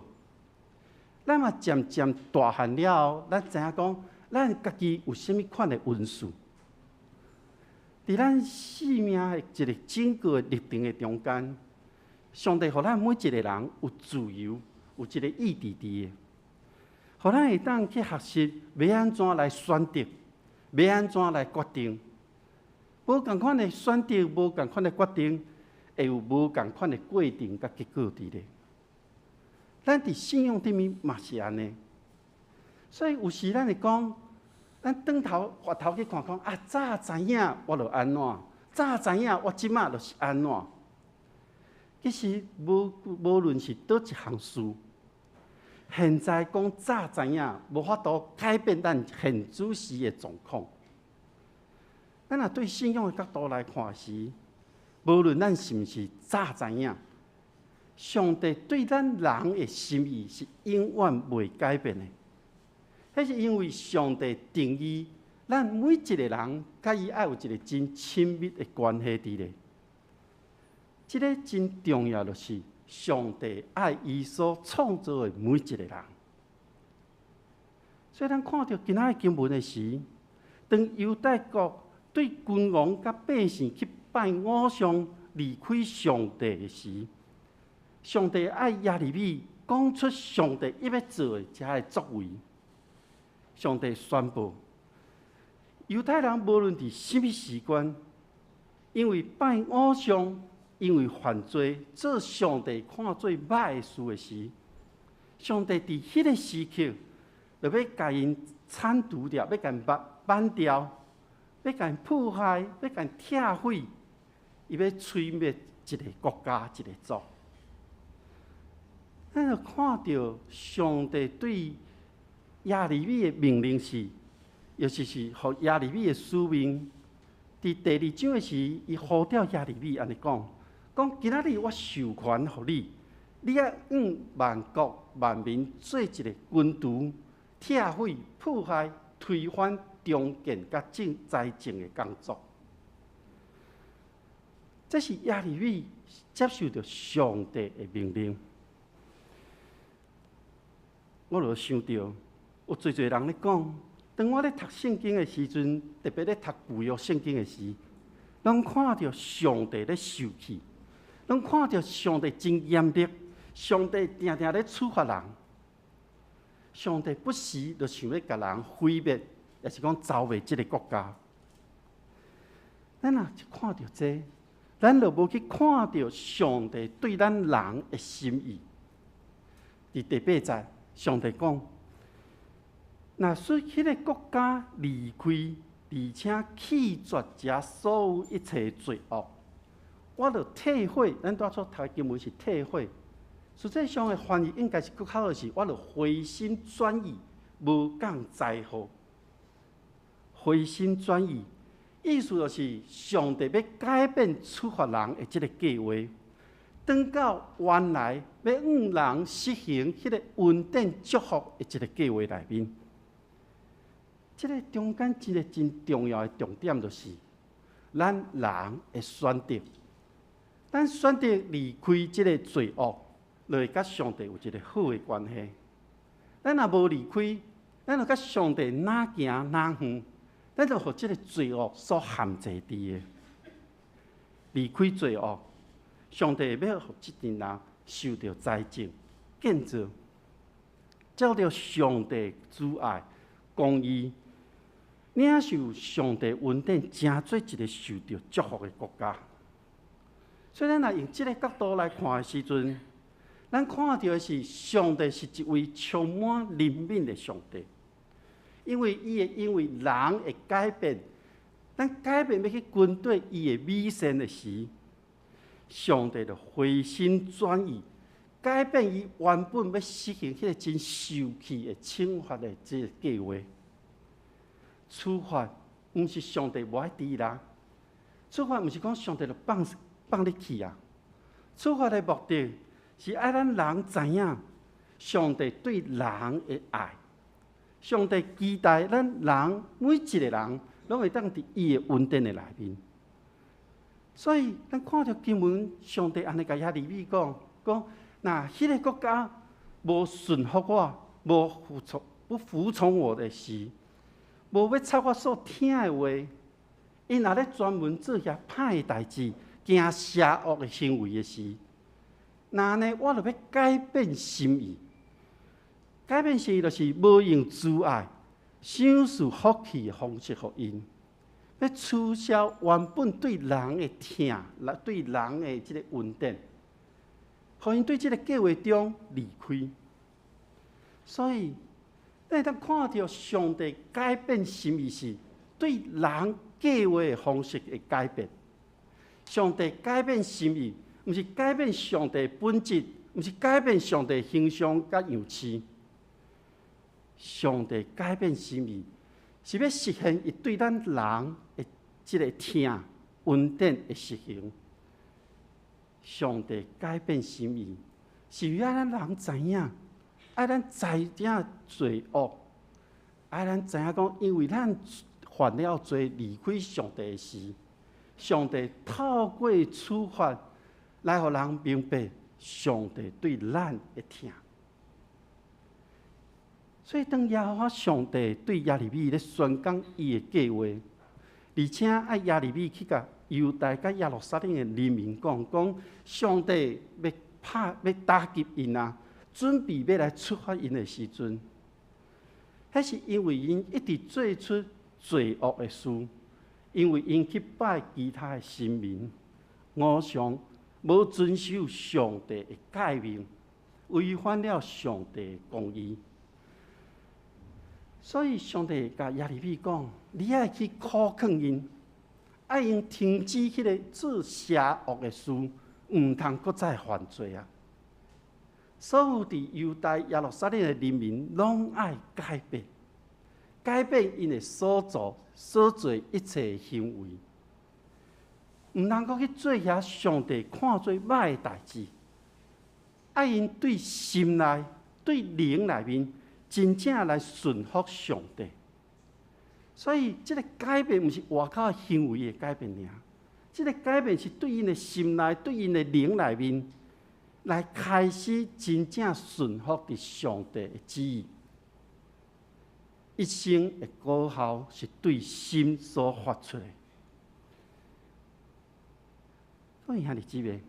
咱嘛漸漸大漢了後，咱知影講，咱家己有啥物款的恩賜。佇咱生命的一个整個歷程的中間，上帝予咱每一個人有自由，有一个意志佇的，予咱會當去學習欲按怎來選擇，欲按怎來決定。無仝款的選擇，無仝款的決定，會有無仝款的過程佮結果佇咧。咱佇信仰頂面嘛是按呢，所以有時咱會講，咱轉頭回頭去看講啊，早知影我就按怎，早知影我這馬就是按怎。其實無論是佗一項事，現在講早知影，無法度改變咱現此時的狀況。咱若對信仰的角度來看時，無論咱是毋是早知影，上帝對咱人的心意是永遠袂改變的。彼是因為上帝定義，咱每一个人佮伊愛有一個真親密的關係佇咧。這个真重要，就是上帝愛伊所創造的每一個人。所以咱看著今仔日經文的時，當猶大國對君王佮百姓去拜偶像，離開上帝的時，上帝愛耶利米講出上帝欲欲做的這个作為。上帝宣布，猶太人無論佇啥物時間，因為拜偶像，因為犯罪，做上帝看做歹的事的時，上帝佇彼个時刻，就欲共𪜶鏟除掉，欲共𪜶挽掉，欲共𪜶破壞，欲共𪜶拆毀，伊欲摧滅一个國家，一個族。咱就看著上帝對耶利米的命令是，尤其是予耶利米的使命。佇第二章的時，伊呼召耶利米按呢講：講今仔日我授權予你，你愛向萬國萬民做一个根除、拆毀、破壞、推翻、重建佮種栽種的工作。這是耶利米接受著上帝的命令。我就想著，有濟濟人咧講，當我咧讀聖經的時陣，特別咧讀舊約聖經的時，攏看著上帝咧受氣，攏看著上帝真嚴厲，上帝定定咧處罰人，上帝不時就想欲共人毀滅，抑是講剿滅這个國家。咱若一看著這个，咱就無去看著上帝對咱人的心意。佇第八節，上帝講：若使彼个國家離開，而且棄絕這所有一切罪惡，我就退悔。咱拄仔讀的經文是退悔，實際上的翻譯應該是閣較好是，我就回心轉意，無降災禍。回心轉意，意思就是上帝欲改變處罰人的這个計劃，轉到原來欲向人實行彼个恩典祝福的這个計劃內面。這个中間一个真重要的重點就是，咱人的選擇，咱選擇離開這个罪惡，就會佮上帝有一个好的關係。咱若無離開，咱就佮上帝若行若遠，咱就予這个罪惡所限制佇的。離開罪惡，上帝欲予這陣人受著栽種、建造，照著上帝慈愛、公義，領受上帝恩典，成做一个受著祝福的國家。所以，咱若用這个角度來看的時陣，咱看著的是上帝是一位充滿憐憫的上帝，因為伊會因為人會改變，咱改變欲去跟綴伊的美善的時，上帝就回心轉意，改變伊原本欲實行彼个真受氣的懲罰的這个計劃。處罰毋是上帝無愛治人，處罰毋是講上帝就放放你去啊。處罰的目的是愛咱人知影上帝對人的愛，上帝期待咱人每一个人攏會當佇伊的恩典的內面。所以，咱看著經文，上帝按呢共耶利米講，講若彼个國家無順服我，無服從不服從我的時，無欲插我所聽的話，𪜶若咧專門做遐歹的代誌，行邪惡的行為的時，若按呢，我就欲改變心意。改變心意就是無用慈愛、賞賜福氣的方式予𪜶，欲取消原本對人的疼，來對人的這个恩典，予𪜶對這个計劃中離開。所以，咱會當看著上帝改變心意是對人計劃的方式的改變。上帝改變心意，毋是改變上帝本質，毋是改變上帝形象佮樣式。上帝改變心意，是欲實現伊對咱人的這个疼恩典的實行。上帝改變心意，是欲愛咱人知影，愛咱知影罪惡，愛咱知影講，因為咱犯了罪離開上帝時，上帝透過處罰來予人明白上帝對咱的疼。所以當耶和華上帝對耶利米咧宣講伊的計劃，而且愛耶利米去共猶大佮耶路撒冷的人民講，講上帝欲拍欲打擊𪜶啊，準備欲來處罰𪜶的時陣，彼是因為𪜶一直做出罪惡的事，因為𪜶去拜其他的神明、偶像，無遵守上帝的誡命，違反了上帝的公義。所以上帝共耶利米講：你愛去苦勸𪜶，愛𪜶停止彼个做邪惡的事，毋通閣再犯罪啊！所有佇猶大耶路撒冷的人民，攏愛改變，改變𪜶的所做所做一切行為，毋通閣去做遐上帝看做歹的代誌。愛𪜶對心內、對靈內面，真正來順服上帝。所以，這个改變毋是外口行為的改變爾，這个改變是對𪜶的心內、對𪜶的靈內面，來開始真正順服佇上帝的旨意。一生的果效是對心所發出的。各位兄弟姊妹，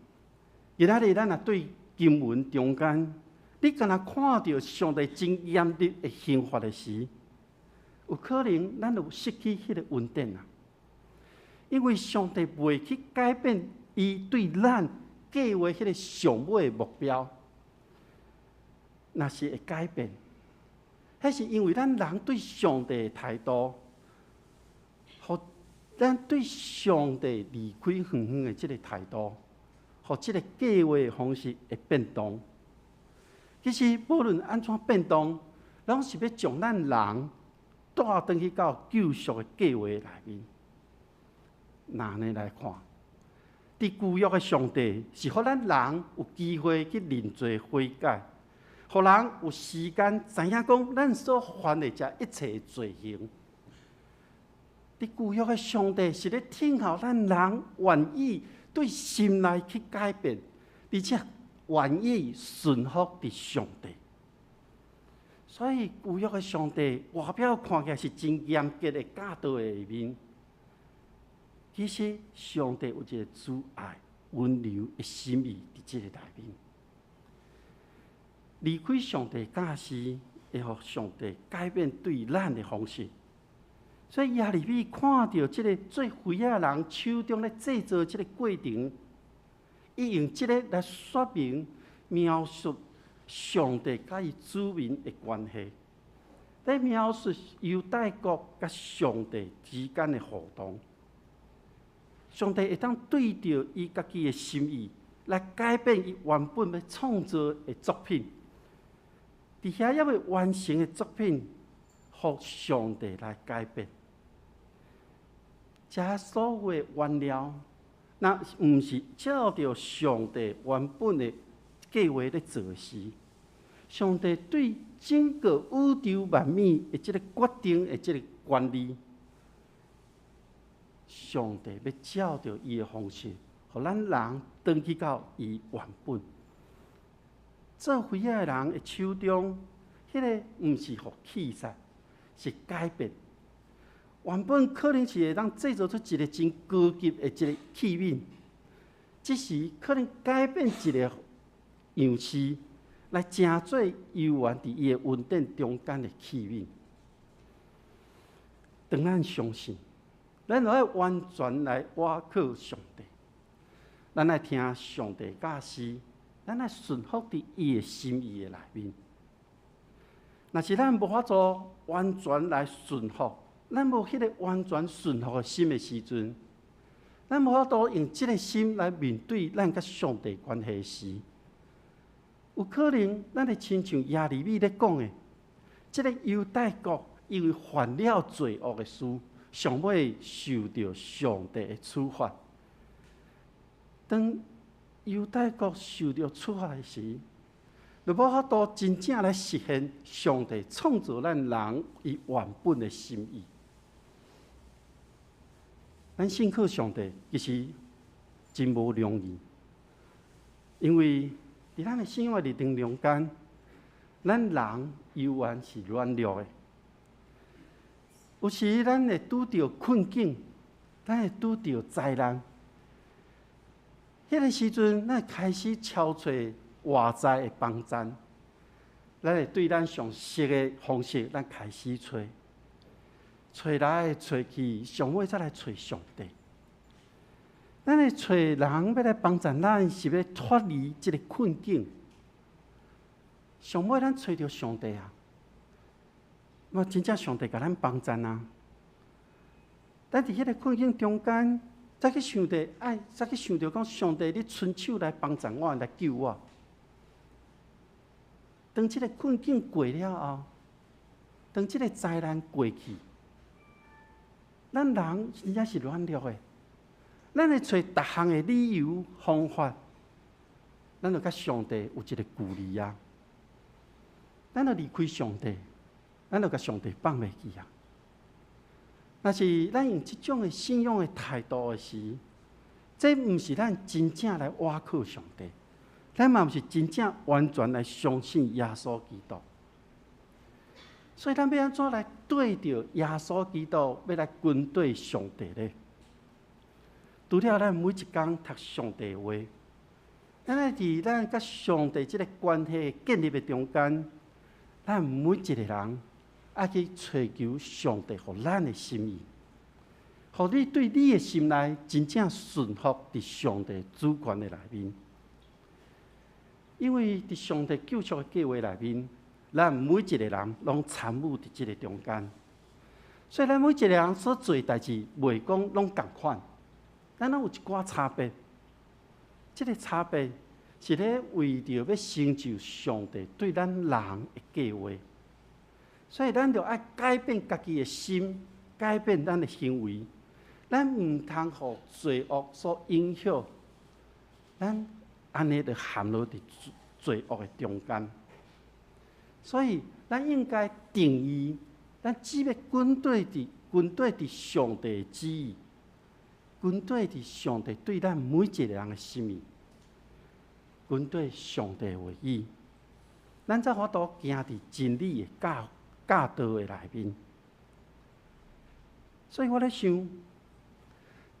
今仔日咱若對經文中間，你敢若看著上帝真嚴厲的刑罰的時，有可能咱有失去彼个恩典啊！因為上帝袂去改變伊對咱計劃彼个上尾的目標，若是會改變，彼是因為咱人對上帝的態度，予咱對上帝離開遠遠的這个態度，予這个計劃的方式會變動。其實無論按怎變動，攏是欲將咱人帶轉去到救贖的計劃內面。若按呢來看，佇舊約的上帝是予咱人有機會去認罪悔改，予人有時間知影講咱所犯的這一切罪行。佇舊約的上帝是咧聽候咱人願意對心內去改變，而且願意順服佇上帝。所以舊約的上帝外表看起來是真嚴格的教導的一面，其實上帝有一个慈愛、溫柔的心意佇這个內面。離開上帝教示，會予上帝改變對咱的方式。所以耶利米看著這个做妃仔人手中咧製造這个過程，伊用這个來說明描述上帝佮伊子民的關係，咧描述猶大國佮上帝之間的互動。上帝會當對著伊家己的心意來改變伊原本欲創造的作品，佇遐猶未完成的作品，予上帝來改變。這所有的原料，若毋是照著上帝原本的計劃咧做時，上帝對整個宇宙萬物的這个決定的這个權利，上帝欲照著伊的方式，予咱人轉去到伊原本。做妃仔的人的手中，彼个毋是予棄殺，是改變。原本可能是會當製造出一个真高級的一个器皿，這時可能改變一个樣式，來成做猶原佇伊的恩典中間的器皿。當咱相信，咱就愛完全來倚靠上帝，咱愛聽上帝教示，咱愛順服佇伊的心意的內面。若是咱無法度完全來順服，咱無彼个完全順服的心的時陣，咱無法度用這个心來面對咱佮上帝關係時，有可能咱會親像耶利米咧講的，這个猶大國因為犯了罪惡的事，上尾受著上帝的處罰。當猶大國受著處罰的時，就無法度真正來實現上帝創造咱人伊原本的心意。咱信靠上帝其实真无容易，因为伫咱的信仰的历程中间，咱人犹原是软弱的。有时咱会拄著困境，咱会拄著灾难。彼个时阵，咱会开始敲揣外在的帮助，咱会对咱上熟的方式，咱开始揣，揣来揣去，上尾才来揣上帝。咱会揣人欲来帮助咱，是欲脱离这个困境。上尾咱揣著上帝啊，嘛真正上帝共咱帮助啊。咱伫彼个困境中间，才去想著，哎，才去想著讲，上帝，你伸手来帮助我，来救我。当这个困境过了后，当这个灾难过去，咱人真正是软弱的。咱会揣逐项的理由方法，咱就佮上帝有一个距离啊。咱就离开上帝，咱就共上帝放袂记啊。若是咱用这种的信仰的态度的时，这毋是咱真正来倚靠上帝，咱嘛毋是真正完全来相信耶稣基督。所以咱欲按怎来对著耶稣基督，欲来跟缀上帝呢？除了咱每一工读上帝的话，咱爱伫咱佮上帝这个关系建立的中间，咱每一个人爱去揣求上帝予咱的心意，予你对你的心内真正顺服伫上帝主权的内面。因为伫上帝救赎的计划内面，咱每一个人拢参与伫这个中间，所以咱每一个人所做的代志，袂讲拢仝款。咱拢有一寡差别，这个差别是咧为著欲成就上帝对咱人的计划，所以咱著爱改变家己的心，改变咱的行为，咱毋通予罪恶所影响，咱按呢就陷落伫罪恶的中间。所以咱应该定义，咱只欲跟缀伫跟缀伫上帝的旨意。跟缀伫上帝对咱每一个人的心意，跟缀上帝的话语，咱才有法度行伫真理的教教导的内面。所以我咧想，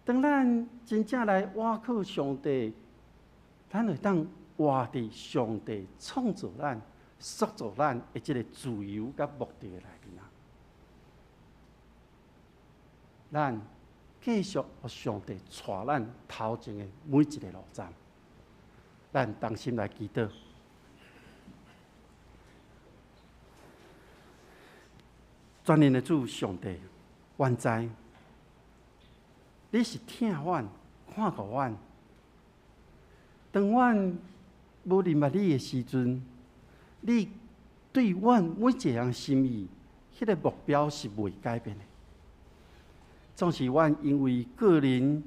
当咱真正来倚靠上帝，咱会当活伫上帝创造咱、塑造咱的这个自由佮目的的内面啊。咱继续予上帝带咱头前的每一个路站，咱同心来祈祷。全能的主上帝，阮知你是疼阮、看顾阮。当阮无认捌你的时阵，你对阮每一个人心意，彼个目标是袂改变的。总是阮因为个人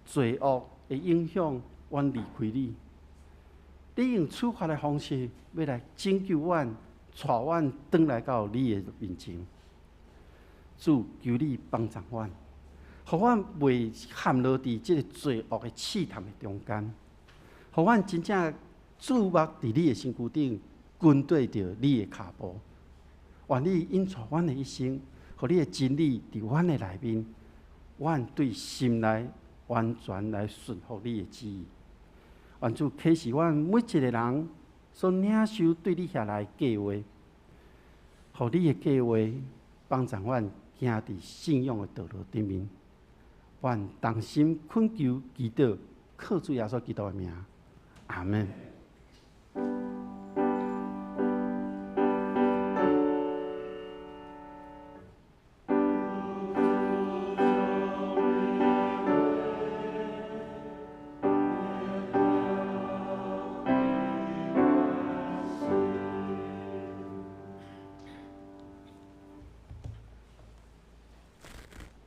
罪恶的影响，阮离开你。你用处罚的方式，欲来拯救阮，带阮转来到你的面前。主，求你帮助阮，予阮袂陷落伫这个罪恶的试探的中间，予阮真正注目伫你的身躯顶，跟缀著你的跤步。愿你引带阮的一生，予你的真理伫阮的内面。阮对心内完全来顺服你的旨意。愿主启示阮每一个人所领受对你遐来的计划，予你的计划帮助阮行伫信仰的道路顶面。阮同心恳求祈祷，靠主耶稣基督的名，阿们。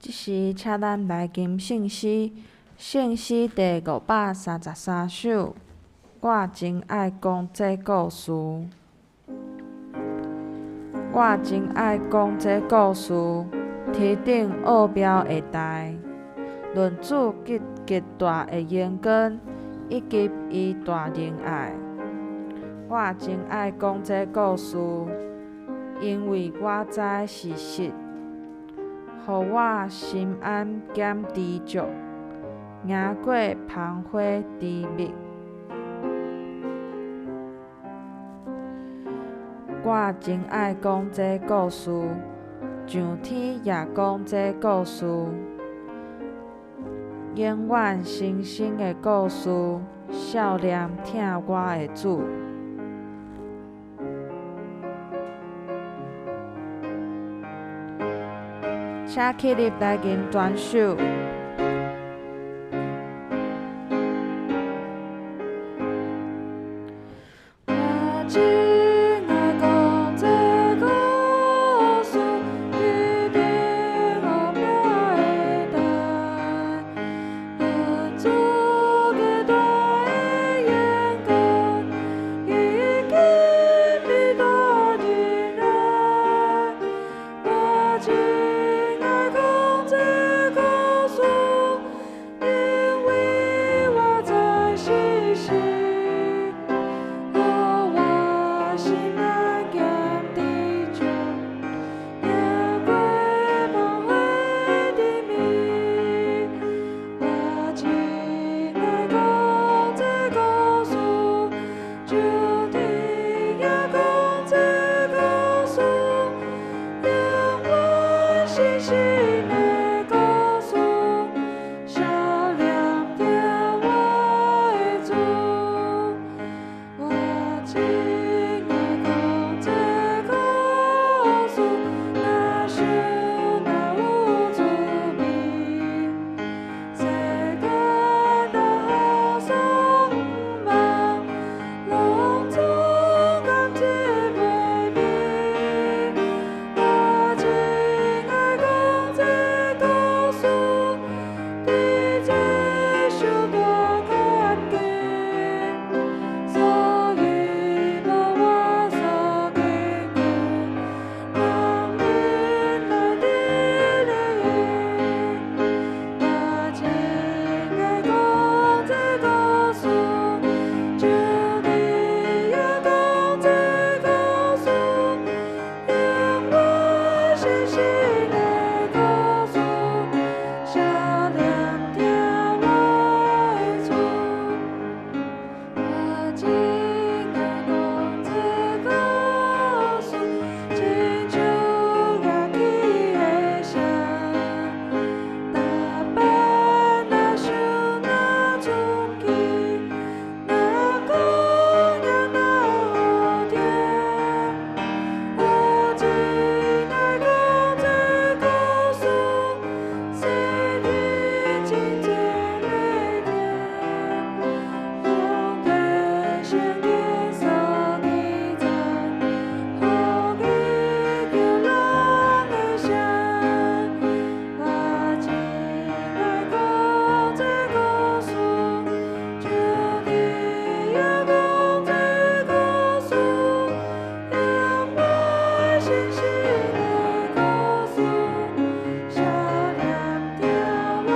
这时，请咱来吟圣诗，圣诗第533首。我真爱讲这故事，我真爱讲这故事，天顶奥妙的代，论主极极大的荣光，以及伊大仁爱。我真爱讲这故事，因为我知事实，予我心安兼知足，赢过芳花甜蜜。我真爱讲这故事，上天也讲这故事，永远新生的故事，少年疼我的主。请起立来吟全首。我真爱讲这故事，伫天后壁的台，论主极大的荣光，以及伊大仁爱。我真爱讲这故事，因为我知事实，予我心安兼知足，赢过芳花甜蜜。我真爱讲这故事，上天也讲这故事，永远新生的故事，少年疼我的主。我真爱讲这故事，若想若有滋味，世间若好所毋望，拢总感激袂美。我真爱讲这故事，伫这受大困境，所以无我所经过，人民来伫咧我真爱讲这故事，上帝也讲这故事，永远新生的故事，少年疼我的主。我真爱讲这故事，亲像乐器的声，逐摆若想若出去，若讲也若好听。我真爱讲这故事，世人真济欲听，拢提圣经所记载，予伊叫人的声。我真爱讲这故事，上帝也讲这故事，永远新生的故事，少年疼我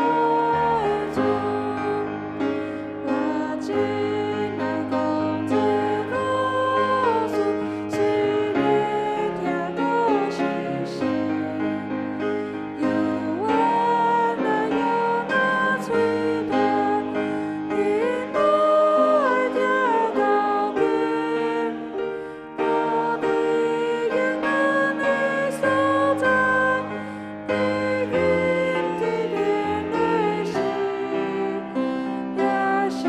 的主。我真爱讲这故事，虽然听阁熟悉，犹原若摇若喙大，恁拢爱听到今。搁伫永远的所在，伫今天的时，也是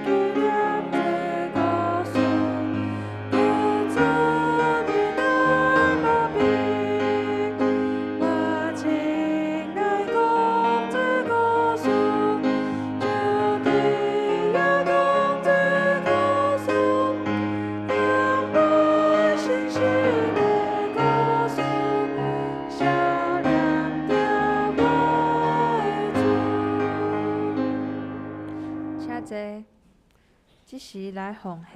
纪念这故事，求主仁爱无边。我真爱讲这故事，上帝也讲这故事，永远新生的故事，少年疼我的主。请坐，这时来奉献。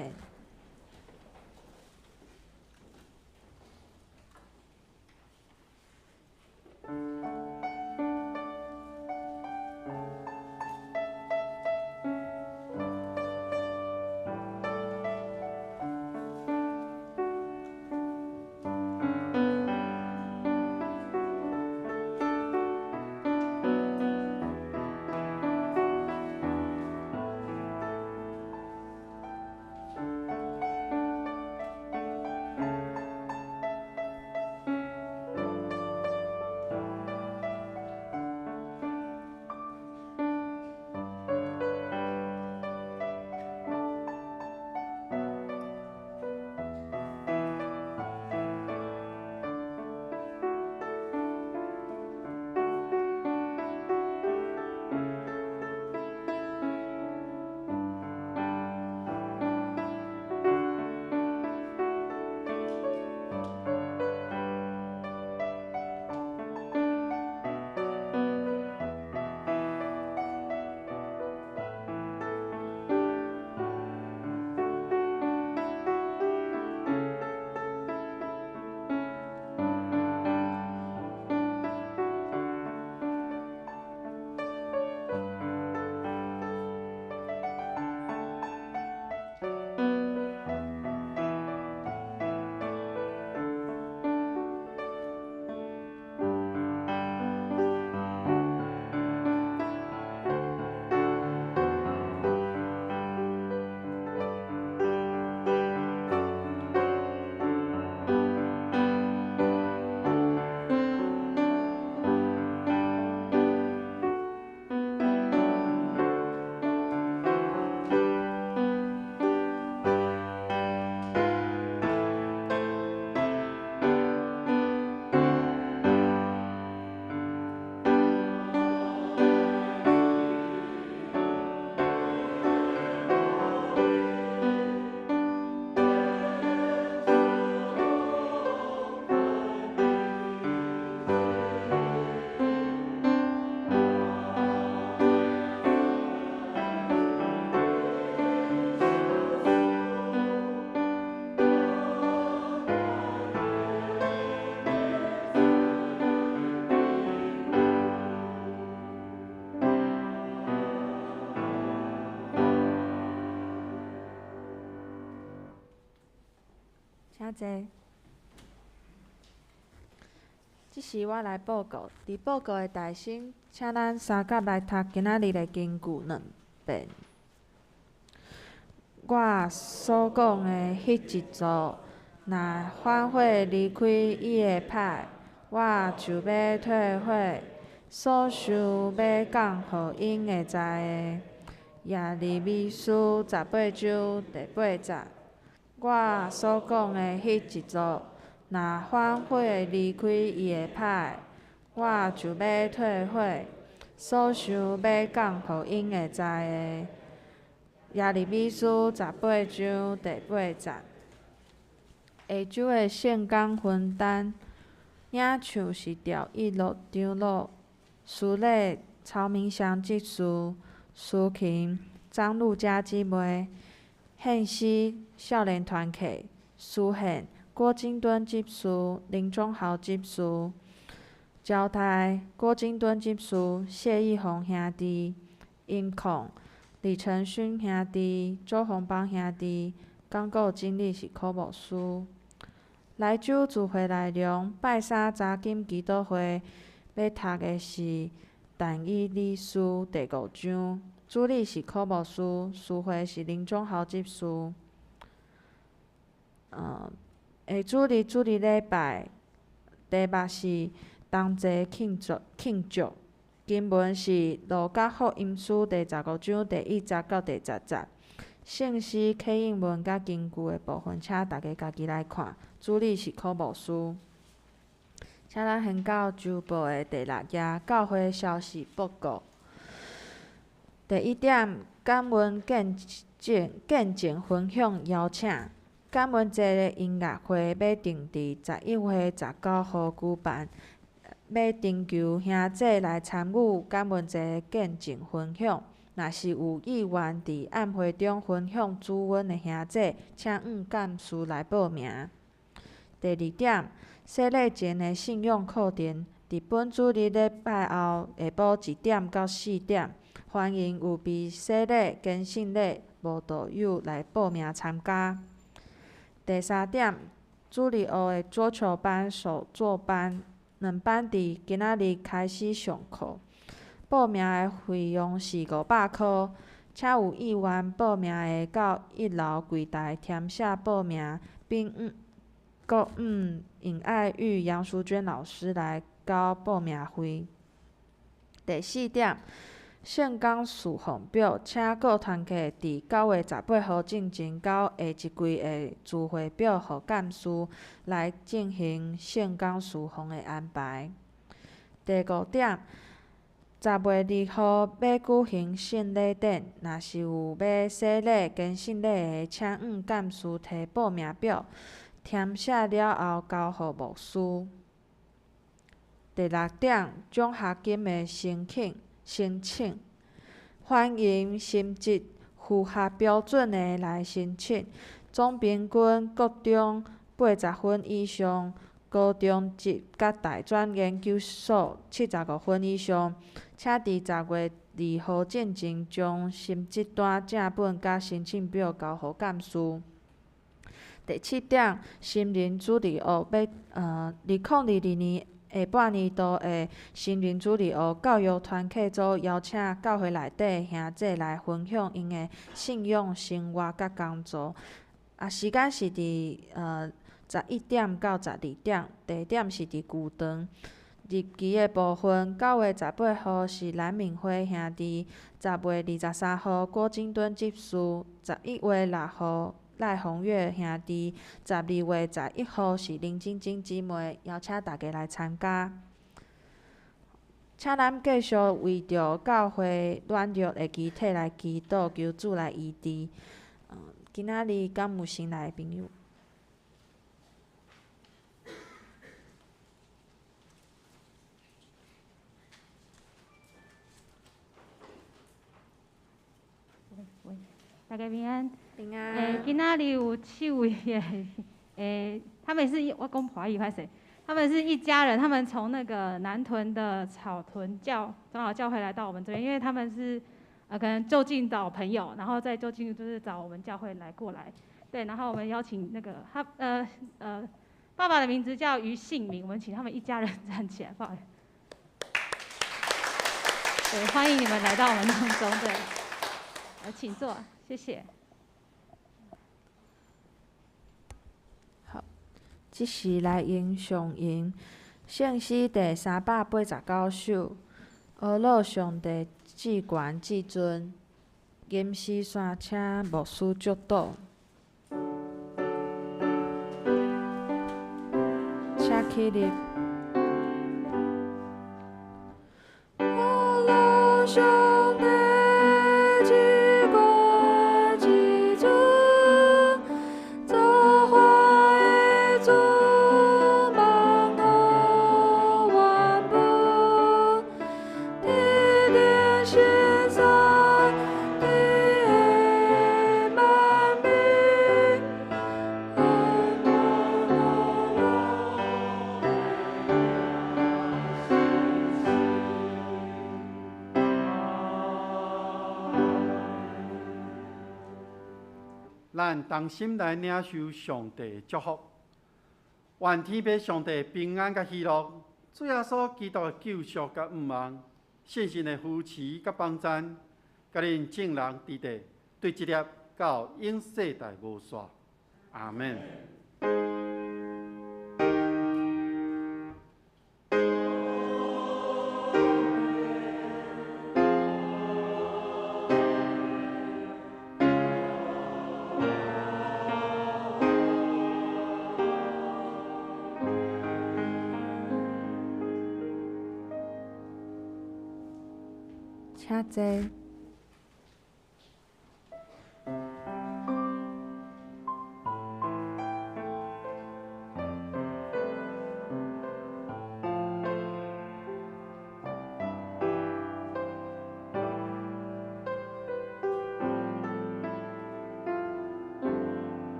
請坐。這時我來報告，佇報告的大先，請咱相佮來讀今仔日的經句兩遍。我所講的彼一族，若反悔離開伊的歹，我就欲退悔所想欲降予𪜶的災的。耶利米書十八章第八節。我所講的彼一族，若反悔離開伊的歹，我就欲退悔所想欲降予𪜶的災的。耶利米書十八章第八節。下周的聖工分擔，領唱是趙一樂長老，司禮曹明祥執事，司琴張露佳姊妹，獻詩少年團契，司獻郭金敦執事、林忠豪執事，招待郭金敦執事、謝義宏兄弟，音控李承勳兄弟、周鴻邦兄弟，講稿整理是柯牧師。來週聚會內容，拜三查經祈禱會欲讀的是但以理書第五章，主理是柯牧師，司會是林忠豪執事。下主日主日禮拜，題目是同齊慶祝慶祝。經文是路加福音書第十五章第一節到第十節。聖詩啟應文佮經句的部分，請大家家己來看。主理是柯牧師。請咱掀到週報的第六頁，教會消息報告。第一點，感恩見證見證分享邀請。感恩節的音樂會欲定佇11月19號舉辦，欲徵求兄姊來參與感恩節的見證分享。若是有意願佇暗會中分享主恩的兄姊，請向幹事來報名。第二點，洗禮前的信仰課程，佇本主日禮拜後下晡一點到四點，歡迎有被洗禮、堅信禮慕道友來報名參加。第三點，主日學的桌球班、手作班兩班佇今仔日開始上課，報名的費用是500箍，請有意願報名的到一樓櫃台填寫報名，並閣尹愛玉、楊淑娟老師來交報名費。第四點，聖工事奉表，請各團契佇9月18號進前交下一季的聚會表予幹事來進行聖工事奉的安排。第五點，10月2號欲舉行聖禮典，若是有欲洗禮、堅信禮的，請向幹事提報名表，填寫了後交予牧師。第六點，獎學金的申請，申請歡迎成績符合標準的來申請，總平均國中80分以上，高中職佮大專研究所75分以上，請佇10月2號進前將成績單正本佮申請表交予幹事。第七點，新人主日學欲2022年下半年度的新人主日學教育團契組邀請教會內底的兄姊來分享𪜶的信仰生活佮工作。啊，時間是佇11點到12點，地點是佇舊堂。日期的部分，9月18號是藍敏輝兄弟，10月23號郭金敦執事，11月6號賴宏月兄弟，12月11號是林晶晶姊妹，邀請大家來參加。請咱繼續為著教會軟弱的肢體來祈禱，求主來醫治。今仔日敢有新來的朋友？大家平安。平安。今仔日有七位的，他們是，我講華語歹勢，他們是一家人，他們從那個南屯的草屯教長老教會來到我們這邊，因為他們是，可能就近找朋友，然後再就近就是找我們教會來過來。对，然后我们邀请那个他爸爸的名字叫于信明，我们请他们一家人站起来，不好意思。对，欢迎你们来到我们当中，对，来，请坐，谢谢。好，这时来用上吟圣诗第389首，阿乐上帝至悬至尊，金丝山请牧师祝祷。请起立。阿乐上帝至悬至尊，造化的主，万物万物，天顶神山，你的万美。咱同心来领受上帝的祝福，愿天父上帝平安佮喜乐，主耶稣基督的救赎佮盼望，圣神的扶持佮帮赞，佮恁众人伫地对这粒到永世代无煞。阿们。请坐。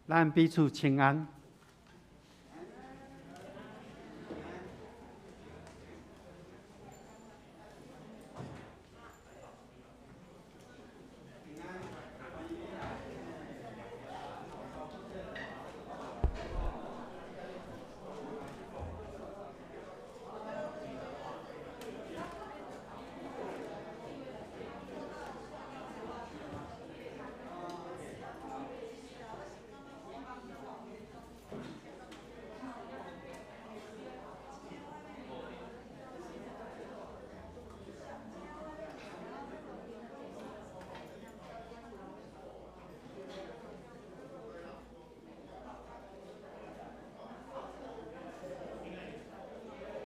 咱彼此请安。